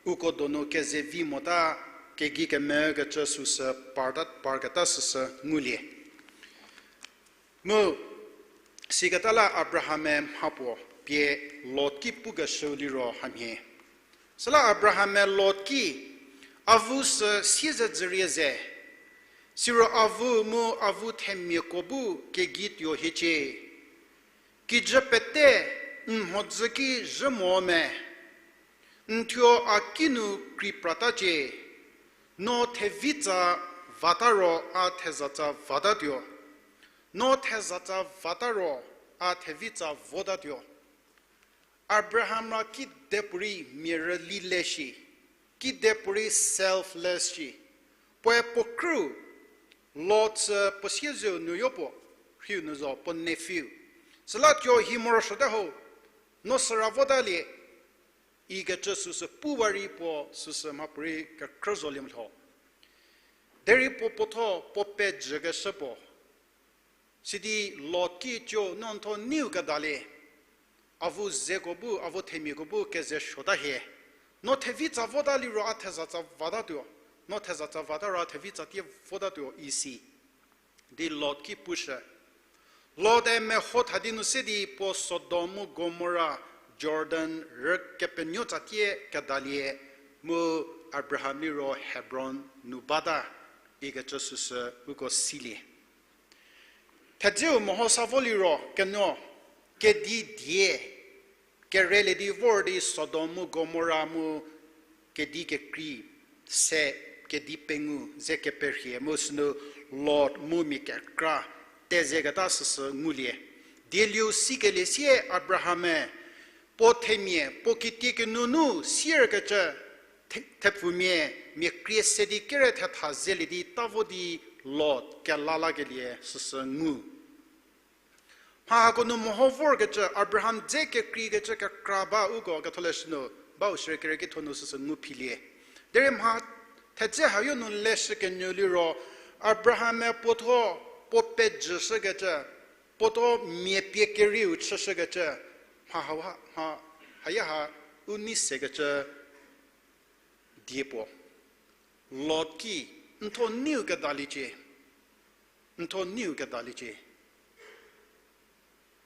uko donu kezevi mota, kegei kemekecü süsü parta, parketa süsü ngulie. Mu siketa la Abraham-e mhapuo pie Lot ki pukeshüu liro hamhie. Süla Abraham-e Lot ki, avu sü siezedzürie ze, siro avu mu avu themiako bu kegei tuo hiecie. Kijü pete n mhodzü ki zhü mo me, n thuo a kinu kri pratacie, no thevitsa vata ro a thezatsa vatatuo, no thezatsa vata ro a thevitsa votatuo. Abraham ra kidepuorei mia rüli le shi, kidepuorei selfless shi, puoe puo krü, Lot sü puo siezeu nuoyo puo, rhiu nu zo puo nephew. Süla tuo hi morosuote ho, no süra votalie, ikecü süsü pu wa rei puo süsü mhapuorei kekrü zolie mo lho. Derei puo puotho puo pejükeshü puo. Sidi Lot ki tuo no n tho neiu kedalie. Avu zeko bu, avu themiako bu keze suota hie. No thevitsa vota liro a thezatsa vatatuo. No thezatsa vata ro a thevitsa tie votatuo isi. Di Lot ki pushü. Lot-e meho tha di nu se di puo Sodom mu Gomora, Jordan rükepenuotsa tie kedalie, mu Abraham liro Hebron nu bata, ikecü süsü uko silie. Thedzeu mehosa vo liro kenuo, kedi die, kerelie di vor di Sodom mu Gomora mu kedi kekrei, se kedi pengou ze keperhie mu sünu Lot mu mia kekra tezeketa süsü ngulie. Dieliu sikelie sie Abraham-e puo themia, puo kitiekinu nu sierkecü the-, thepfumia, mia krie se di kere thetha zelie di ta vo di Lot kelalakelie süsü ngu. Mha hako nu meho vorkecü, Abraham dze kekreikecü kekra ba uko ketholeshü nu, bau shierei kerieki tho nu süsü ngu philie. Derei mha thedze hayo nu leshü kenyü liro, Abraham-e puotho, puo pejüshükecü, puotho mia pie kerieu chüshükecü, mha haha, mha hayaha u nei sekecü die puo. Lot ki, n tho neiu kedaliecie, n tho neiu kedaliecie.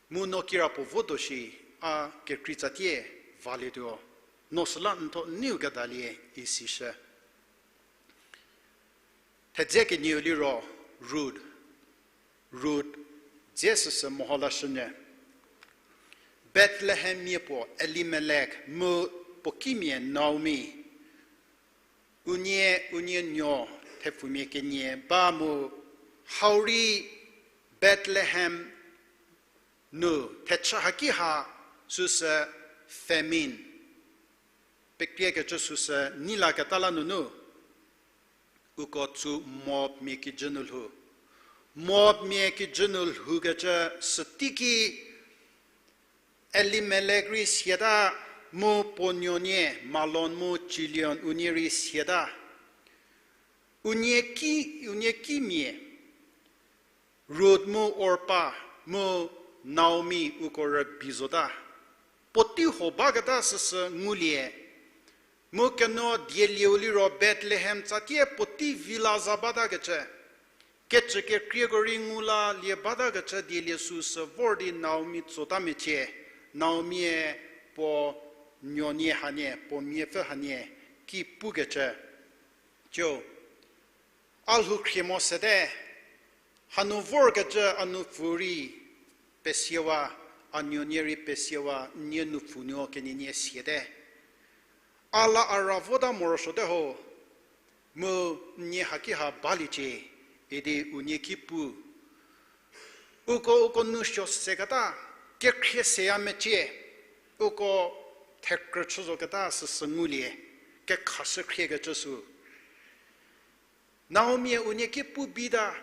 Mu no kirapuo votuo shi, a kekrei tsatie valietuo, no süla n tho neiu kedalie, isishü. Thedze kenieu liro Rut, Rut, dze süsü meho lashünyü. Bethlehem mia puo Elimelek mu puo kimia Naomi, unie, unie nuo thepfumia kenie ba mu, hau rei Bethlehem nu thechü haki ha süsü famine, pekriekecü süsü nilaketa la nunu, uko tsu Moabmia kijü nu lhou. Moabmia kijü nu lhoukecü süteiki Elimelek rei siata, mu puo nuonie Malon mu Chilion unie rei siata. Unie ki, unie kimia, Rut mu Orpa mu Naomi uko rübei zota. Puotei huo baketa süsü ngulie. Mu keno dielieu liro Bethlehem tsatie puotei vi la za batakecü, kecü kekrieko rei ngu la lie batakecü dielie süsü vor di Naomi tsota mecie. Naomi-e puo nuonie hanie, puo miapfü hanie ki pukecü, cio, a lhou khrie mo sete, hanu vorkecü a nupfu rei pesiewa, a nuonie rei pesiewa, nie nupfu nuo kenienie siete. A la a ra vota morosuote ho, mu nie haki ha baliecie, idi unie ki pu. Uko, uko nu suo seketa, kekhrie seya mecie, uko thekrü chü zoketa süsü ngulie, kekhashü khriekecü sü. Naomi-e unie ki pu bita,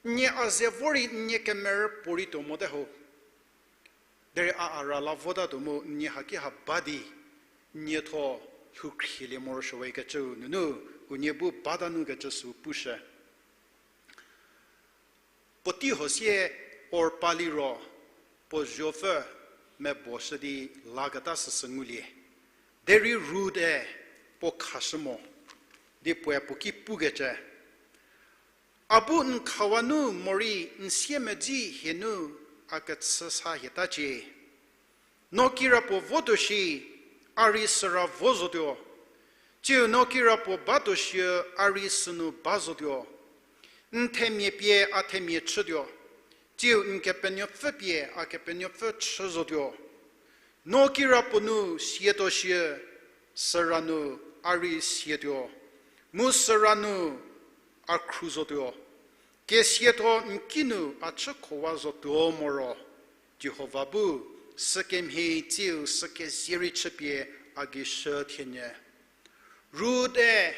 nie a ze vo rei nie kemerü puorei tuo mote ho. Derei a a ra la votatuo mu nie haki ha ba di, nie tho lhou khrielie morosuowakecüu nunu, unie bu bata nu kecü sü pushü. Puotei huo sie Orpa liro puo zuopfü mebuoshü di laketa süsü ngulie. Derei Rut-e puo khashü mo, di puoe puo ki pukecü, a bu n khawa nu morei n siemedzi hie nu a kechü sa hietacie. No kirapuo votuo shi, a rei süra vo zotuo. Tsiu no kirapuo batuo shi, a rei sünu ba zotuo. N themia pie a themia chütuo. Tsiu n kepenuopfü pie a kepenuopfü chü zotuo. No kirapuo nu sietuo shi, süra nu a rei sietuo. Mu süra nu a khru zotuo. Kesietho n kinu a chükhowa zotuo moro, Jihova bu, sükemhie tsiu sükezie rei chüpie a gei shü thienyü. Rut-e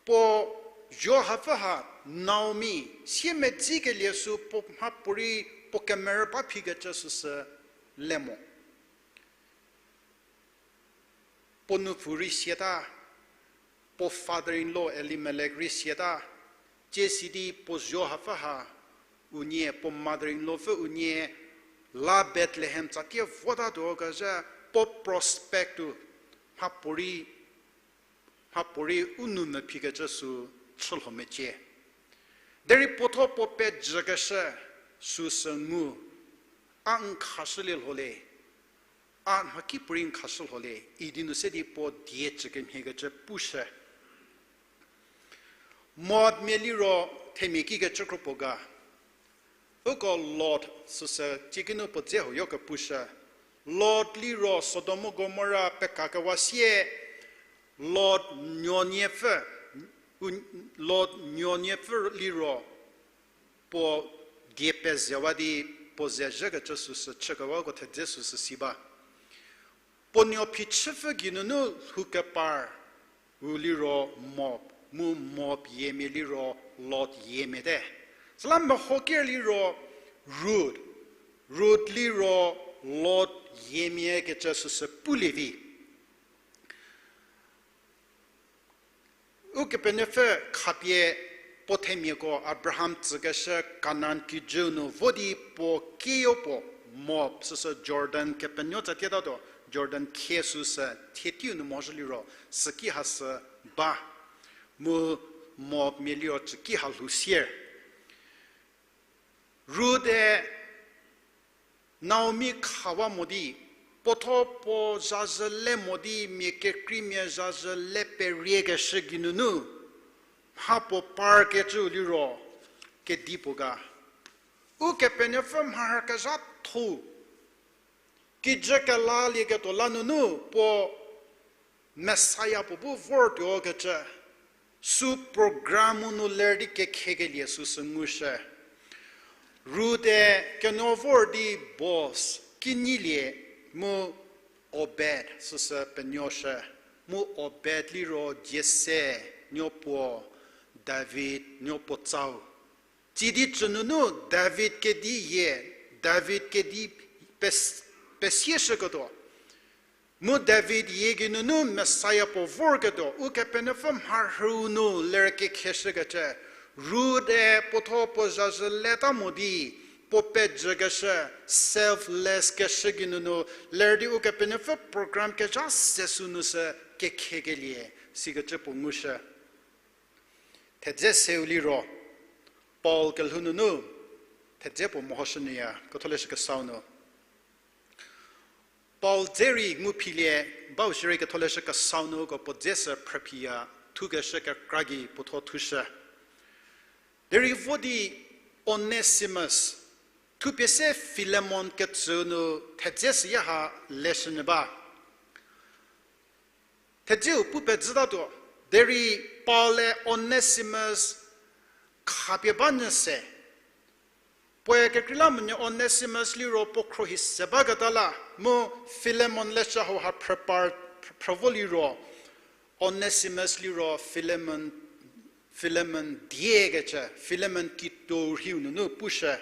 puo zuo hapfü ha Naomi, siemedzikelie sü puo mhapuorei puo kemerü ba phikecü süsü le mo. Puo nupfu rei siata, puo father-in-law Elimelek rei siata, tsie sidi puo zuo hapfü ha unie, puo mother-in-law pfü unie, la Bethlehem tsatie votatuo kezhü, puo prospect-u mhapuorei, mhapuorei u nou mephi kecü sü chülho mecie. Derei puotho puo pejükeshü süsü ngu, a n khashülie lho le, a mhakipuorei n khashü lho le, idi nu se di puo die cü kemhie kecü pushü. Moabmia liro themia kikecü kro puo ga. Uko Lot süsü tsiekinu puo dze huoyo kepushü. Lot liro Sodom mu Gomora pekakewa sie, Lot nuoniepfü, u-, Lot nuoniepfü liro puo die pezewa di puo ze zhükecü süsü chükewako thedze süsü si ba. Puo nuo phichüpfü geinunu lhoukepar-u liro Moab, mu Moab yiemia liro Lot yiemia te. Süla mehoker liro Rut, Rut liro Lot yiemia kecü süsü pulie vi. Ukepenuopfü khapie puo themiako Abraham tsükeshü Kanan kijüu nu vo di puo kieyo puo Moab, süsü Jordan kepenuo tsatietatuo, Jordan khie süsü thie teiu nu mhoshü liro, süki ha sü ba. Mu Moabmia liro tsüki ha lhou sier. Rute Naomi khawa mo di, puotho puo zhazhü le mo di, mia kekreimia zhazhü le periekeshü geinunu, mha puo parkecüu liro, kedipuo ga. Ukepenuopfü mharhü kezhatho kijü kelalieketuo la nunu puo Messiah puo bu vortuo kecü, sü program-u nu ler di kekhiekelie süsü ngushü. Rute kenuo vor di Boaz, kinyilie, mu Obed süsü penuoshü, mu Obed liro Jesse nuopuo, David nuopuo tsau. Tsidi cü nunu David kedi yie, David kedi pes-, pesieshüketuo. Mu David yie geinunu Messiah puo vorketuo, Ukepenuopfü mharhüu nu ler kekhieshükecü, Rute puotho puo zhazhü leta mo di, puo pejükeshü, selfless keshü geinunu, ler di Ukepenuopfü program kezha se sünu sü kekhiekelie, sikecü puo ngushü. Thedze seu liro, Paul kelhou nunu, thedze puo mehoshünyüya, Ketholeshü Kesau nu. Paul dze rei nguphilie, bau shierei Ketholeshü Kesau nu uko puo dze sü phrüphiya, thukeshü kekra gei puotho thushü. Derei vo di Onesimus, thupie se Filemon ketsü nu thedze süya ha leshünyü ba. Thedzeu pu pezütatuo, derei Paul-e Onesimus khapie ba nyü se. Puoe kekreilamonyü Onesimus liro puo khruohi se baketa la, mu Filemon leshü hauha phrüpar, phrü vo liro, Onesimus liro Filemon, Filemon diekecü, Filemon kituo rhiu nunu pushü.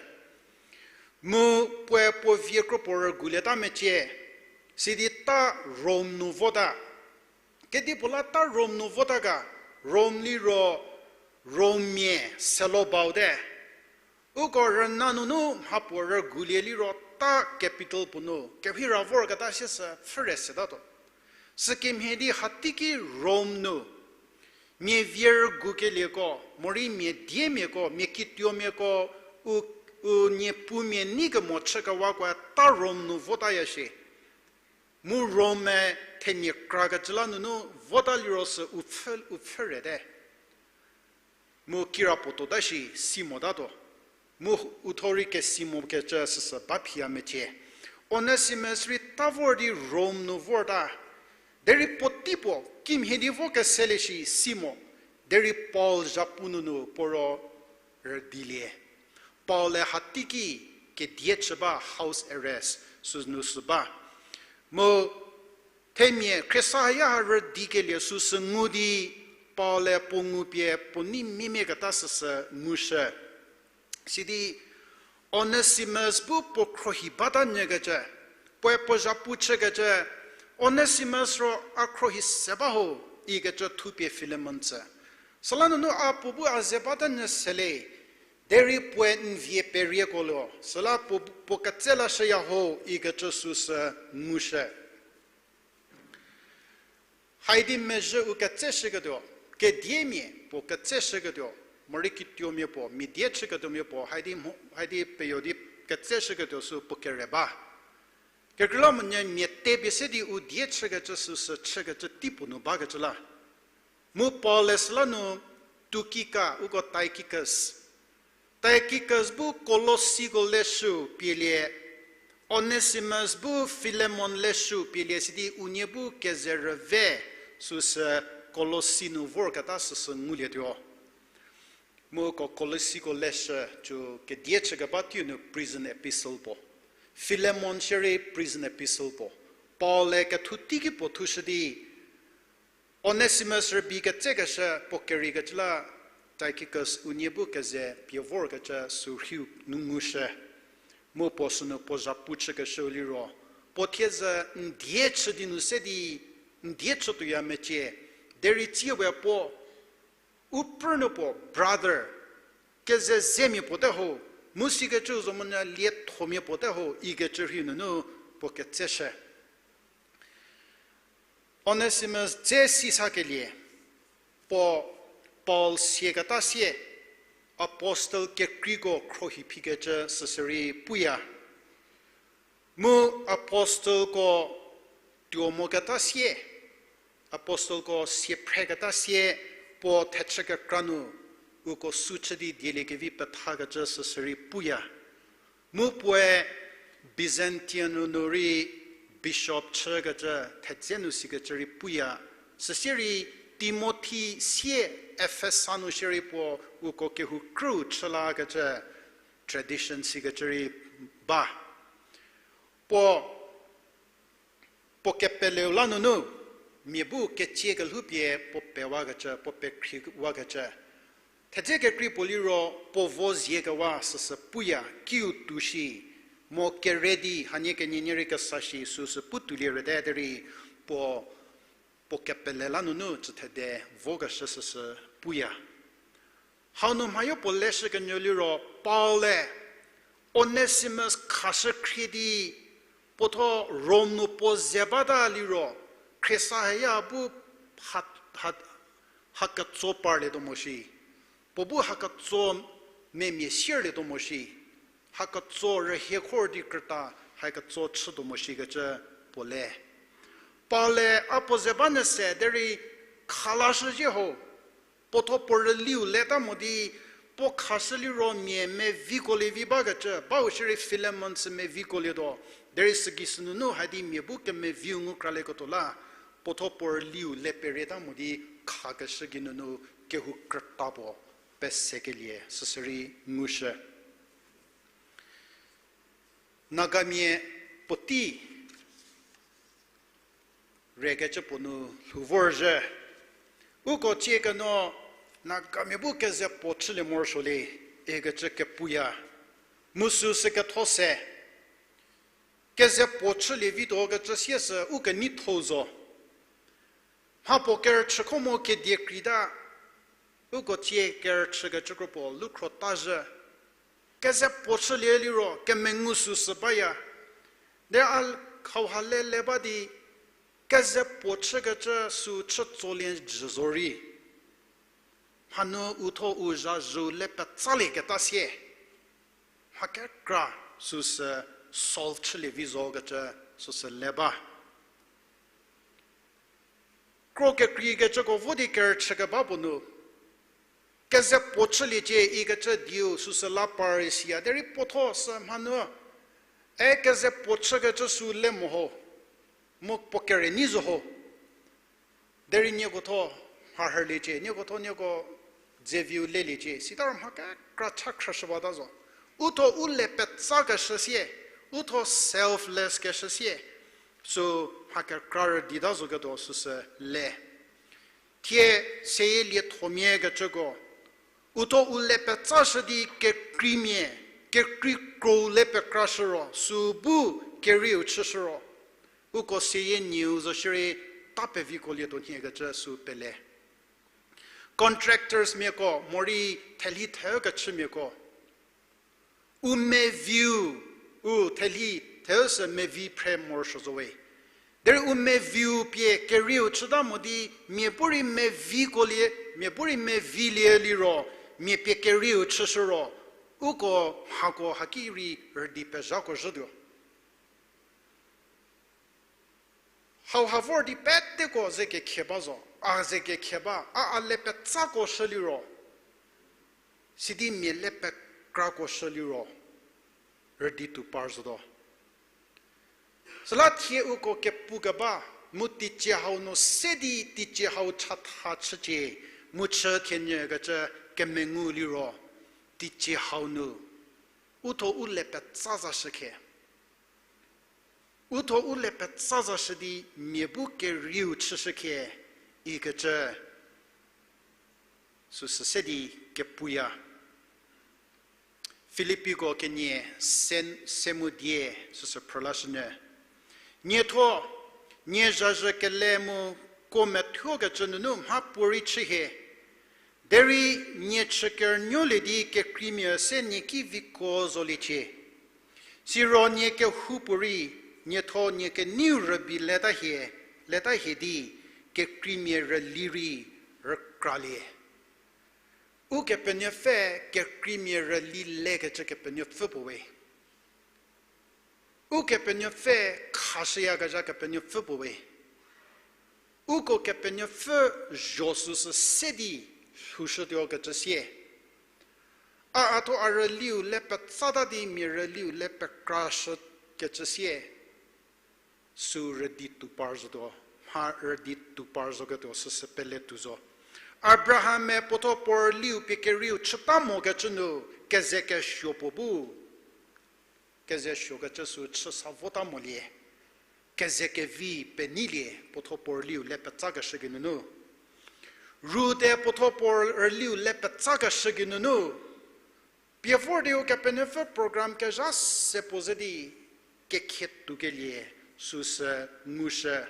Mu puoe puo vie kro puo rügulieta mecie, sidi ta Rom nu vota. Kedipuo la ta Rom nu vota ga, Rom liro Rommia selo bau te. Uko rüna nunu mha puo rügulie liro ta capital puo nu, kehira vorketa sie sü pfhüre setatuo. Sükemhie di hateiki Rom nu, mia vie rügukelieko, morei mia diemiako, mia kituomiako, u, u niepumia nei kemo chükewakoe ta Rom nu votaya shie. Mu Rom-e themia krakecü la nunu vota liro sü u pfhü, u pfhüre te. Mu kirapuo tota shi si motatuo. Mu u thuo rei kesi mokecü süsü ba phiya mecie. Onesimus rei ta vor di Rom nu vorta. Derei puotei puo kimhie di vo keselie shi si mo. Derei Paul zhapu nunu puo ro rüdilie. Paul-e hateiki kedie chü ba, house arrest sünu sü ba. Mu themia khriesa haya ha rüdikelie süsü ngu di Paul-e puo ngupie puo nei miemiaketa süsü ngushü. Sidi Onesimus bu puo khruohi bata nyükecü, puoe puo zhapu chükecü, Onesimus ro a khruohi se ba ho, ikecü thupie Filemon tsü. Süla nunu a puo bu a ze bata nyü sele, derei puoe n vie perieko lo, süla puo, puo ketse lashüya ho, ikecü süsü ngushü. Haidi mezhü u ketseshüketuo, kediemia puo ketseshüketuo, morei kituomia puo, mia die chüketuomia puo, haidi mho, haidi peyo di ketseshüketuo sü puo kere ba. Kekreilamonyü mia te pie se di u die chükecü süsü chükecü tei puo nu bakecü la. Mu Paul-e süla nu Tukika uko Tychicus. Tychicus bu Kolosiko leshüu pielie, Onesimus bu Filemon leshüu pielie sidi unie bu keze rüve süsü Kolosi nu vorketa süsü ngulietuo. Mu ko Kolosiko leshü cü kedie chükeba teiu nu prison epistle puo. Filemon shierei prison epistle puo. Paul-e kethu teiki puo thushü di, Onesimus rübei ketsekeshü puo keriekecü la Tychicus unie bu keze pie vorkecü sü rhiu nu ngushü. Mu puo sünu puo zhapu chükeshüu liro, puo thiedzü n die chü di nu se di, n die chütuoya mecie, derei tsie we puo U prü nu puo brother, keze zemia puo te ho, mu sikecü zo monyü liethomia puo te ho ikecü rhei nunu puo ketseshü. Onesimus dze si sakelie, puo Paul siaketa sie, apostel kekreiko khruohi phikecü süsürei puya. Mu apostelko tuo moketa sie, apostelko sie phreketa sie, puo thechü kekra nu, uko su chü di dieliekevi pethakecü süsürei puya. Mu puoe Byzantium nu rei bishop chükecü thedze nu sikecü rei puya. Süsie rei Timothi sie Efesa nu shierei puo uko kehou krüu chü lakecü tradition sikecü rei ba. Puo, puo kepeleu la nunu, mia bu ketsie kelhoupie puo pewakecü, puo pekhriwakecü. Thedze kekrei puo liro puo vo ziekewa süsü puya, kiu tuo shi, mo kere di hanie kenie nie rei kesa shi süsü pu tuolie rüte derei, puo, puo kepele la nunu cü thede vokeshü süsü puya. Hau nu mhayo puo leshükenyü liro Paul-e Onesimus khashü khrie di puotho Rom nu puo ze bata liro, khriesa haya bu ha, ha, haketso parlietuo mo shi. Puo bu haketso memia sierlietuo mo shi. Haketso rühie khor di krüta haketso chütuo mo shikecü puo le. Paul-e a puo ze ba nyü se derei khalashüzhie ho. Puotho puo rüliu leta mo di, puo khashü liro mia meviko lievi bakecü, bau shierei Filemon sü meviko lietuo, derei sügei sünunu hadi mia bu kemeviu ngu kralieketuo la, puotho puo rüliu le perieta mo di khakeshü geinunu kehou krüta puo pesekelie süsürei ngushü. Nagamia puotei rekecü puo nu lhou vorzhü. Uko cie keno Nagamia bu keze puo chülie morosuolie ikecü kepuya. Mu süu sü ketho se. Keze puo chülie vituo kecü siesü u keneitho zo. Mha puo kerüchükho mu kedie kreita, uko cie kerüchükecü kro puo lukhro tazhü. Keze puo chülie liro kemengu süsü baya. De a hauha le le ba di, keze puo chükecü süu chütsolie jü zorei, mhanu utho u zha zhüu le petsalieketa sie, mha kekra süsü solve chülie vi zo kecü süsü le ba. Kro kekreikecüko vo di kerüchü keba puo nu, keze puo chüliecie ikecü dieu süsü la par siya derei puotho sü mhanu, e keze puo chükecü süu le mo ho, mu puo kere nyi zo ho. Derei nieko tho mharhüliecie, nieko tho nieko dzeviu leliecie, sita ro mha kekra cha khrüshü bata zo. Utho u le petsakeshü sie, utho selfless keshü sie, süu mha kekra rüdita zoketuo süsü le. Thie seyie liethomia kecüko, utho u le petsashü di kekreimia, kekrei krou le pekrashü ro, süu bu kerieu chüshü ro, uko seyie nieu zo shierei ta peviko lietuo nhiekecü süu pele. Contractors miako morei thelhi theükechümiako, u meviu, u thelhi theu sü mevi phre morosuo zo we. Derei u meviu pie kerieu chüta mo di, mia bu rei meviko lie, mia bu rei mevilie liro, mia pie kerieu chüshü ro, uko mhako haki rei rüdi pezhako zhütuo. Hauha vor di peteko ze kekhie ba zo, a ze kekhie ba, a a le petsako shü liro, sidi mia le pekrako shü liro, rüdi tuo par zotuo. Süla thie uko kepu keba, mu teicie hau nu se di teicie hau chatha chücie, mu chü thienyü kecü kemengu liro, teicie hau nu, utho u le petsa zashü khe. Utho u le petsa zashü di mia bu kerieu chüshü khe ikecü süsü se di kepuya. Filippiko kenie se, se mu die süsü phrülashünyü. Nietho, nie zhazhü kele mu kuo methuokecü nunu mhapuorei chü hie. Derei nie chü kernuolie di kekreimia se nie ki viko zoliecie. Siro nie kehoupuorei, nietho nie keneiu rübei leta hie, leta hie di kekreimia rüli rei rükralie. Ukepenuopfü kekreimia rüli lekecü kepenuopfü puo we. Ukepenuopfü khashüyakezha kepenuopfü puo we. Uko kepenuopfü zho süsü se di lhoushütuo kecü sie. A, a thuo a rüliu le petsata di mia rüliu le pekrashü kecü sie. Sü rüdi toupar zotuo, mha rüdi toupar zoketuo süsü pele tuo zo. Abraham-e puotho puo rüliu pie kerieu chüta mokecü nu, keze kesuo puo bu, keze suokecü sü chü sa vota molie, keze kevi peneilie puotho puo rüliu le petsakeshü geinunu. Rute puotho puo rüliu le petsakeshü geinunu. Pie vor di Ukepenuopfü program kezha se puo ze di kekhie toukelie süsü ngushü.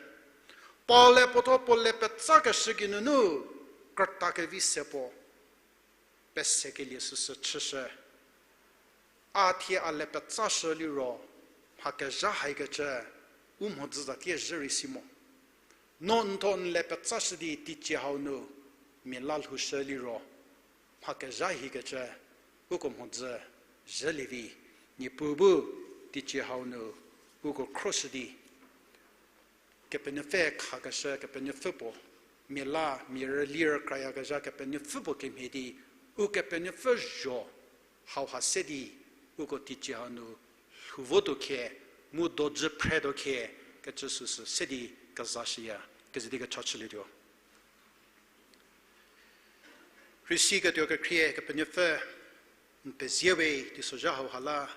Paul-e puotho puo le petsakeshü geinunu krüta kevi se puo pesekelie süsü chüshü. A thie a le petsashü liro, mha kezha haikecü u mhodzü za tie zhü rei si mo. No n tho n le petsashü di teicie hau nu mia la lhoushü liro, mha kezha hikecü uko mhodzü zhülie vi, Niepuu bu teicie hau nu uko khroshü di Kepenuopfü khakeshü Kepenuopfü puo, mia la mia rüli rükrayakezha Kepenuopfü puo kemhie di, Ukepenuopfü zho hauha se di, uko teicie hau nu lhou votuo khie, mu dojü phretuo khie, kecü süsü se di kezashüya, keze di kecha chülietuo. Rei siketuo kekhrie Kepenuopfü, n pezie we teisozha hauha la.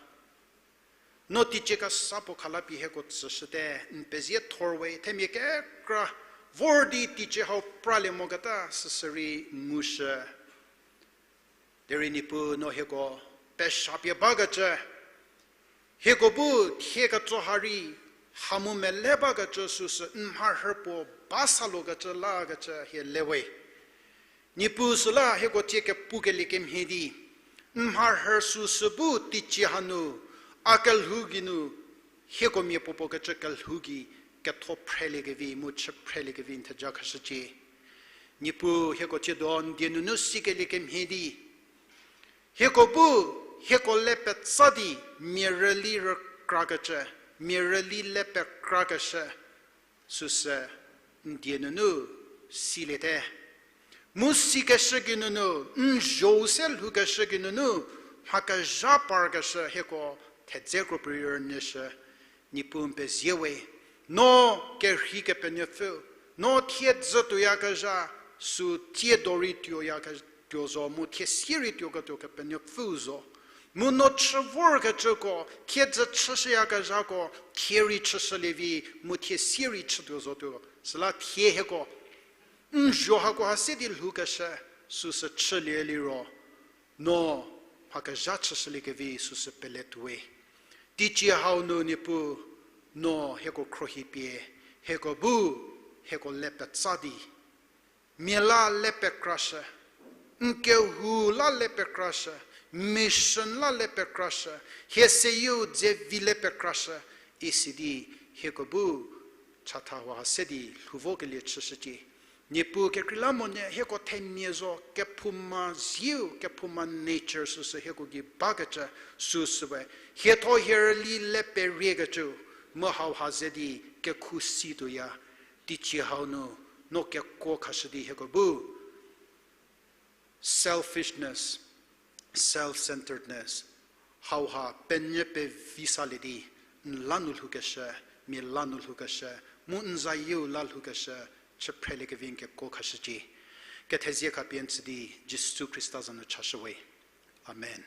No teicie kesa puo khala pie hieko tsüshüte, n pezie thor we, themia kekra vor di teicie hau pralie moketa süsü rei ngushü. Derei Niepuu no hieko pesha pie bakecü, hieko bu thie ketso ha rei, ha mu mele bakecü süsü n mharhü puo ba sa lokecü lakecü hie le we. Niepuu süla hieko tsie kepukelie kemhie di, n mharhü süsü bu teicie hanu, a kelhou geinu, hieko mia puopuo kecü kelhou gei ketho phreliekevi mu chü phreliekevi n theja khashücie. Niepuu hieko tsiedo n die nunu sikelie kemhie di, hieko bu, hieko le petsa di, mia rüli rükrakecü, mia rüli le pekrakeshü, süsü n die nunu siliete. Mu sikeshü geinunu, n zho-u se lhoukeshü geinunu, mha kezha parkeshü hieko thedze kro pie rünyüshü, Niepuu n pezie we, no kerhei Kepenuopfü, no thiedzü tuoyakezha, sü tsiedo rei tuoyaketuo zo mu thie sie rei tuoketuo Kepenuopfüu zo. Mu no chü vorkecüko, thiedzü chüshüyakezhako, thie rei chüshülie vi, mu thie sie rei chütuo zotuo. Süla thie hieko n zho hako ha se di lhoukeshü, süsü chülie liro, no mha kezha chüshüliekevi süsü pele tuo we. Teicie hau nu Niepuu, no hieko khruohi pie, hieko bu, hieko le petsa di, mia la le pekrashü, n kehou la le pekrashü, mission la le pekrashü, hie seyieu dze vi le pekrashü, isi di hieko bu chatha hau ha se di lhou vokelie chüshücie. Niepuu kekreilamonyü hieko themia zo, kephouma zieu, kephouma nature süsü hieko gei bakecü süsü we, hietho hie rüli le periekecü, mu hau ha ze di kekhu situoya, teicie hau nu, no kekuo khashü di hieko bu selfishness, self-centeredness, hauha penyü pevi salie di, n la nu lhoukeshü, mia la nu lhoukeshü, mu n zayieu la lhoukeshü, chü phreliekevi n kekuo khashücie. Kethezie khapie n tsü di Jisu Khrista za nu chashü we. Amen.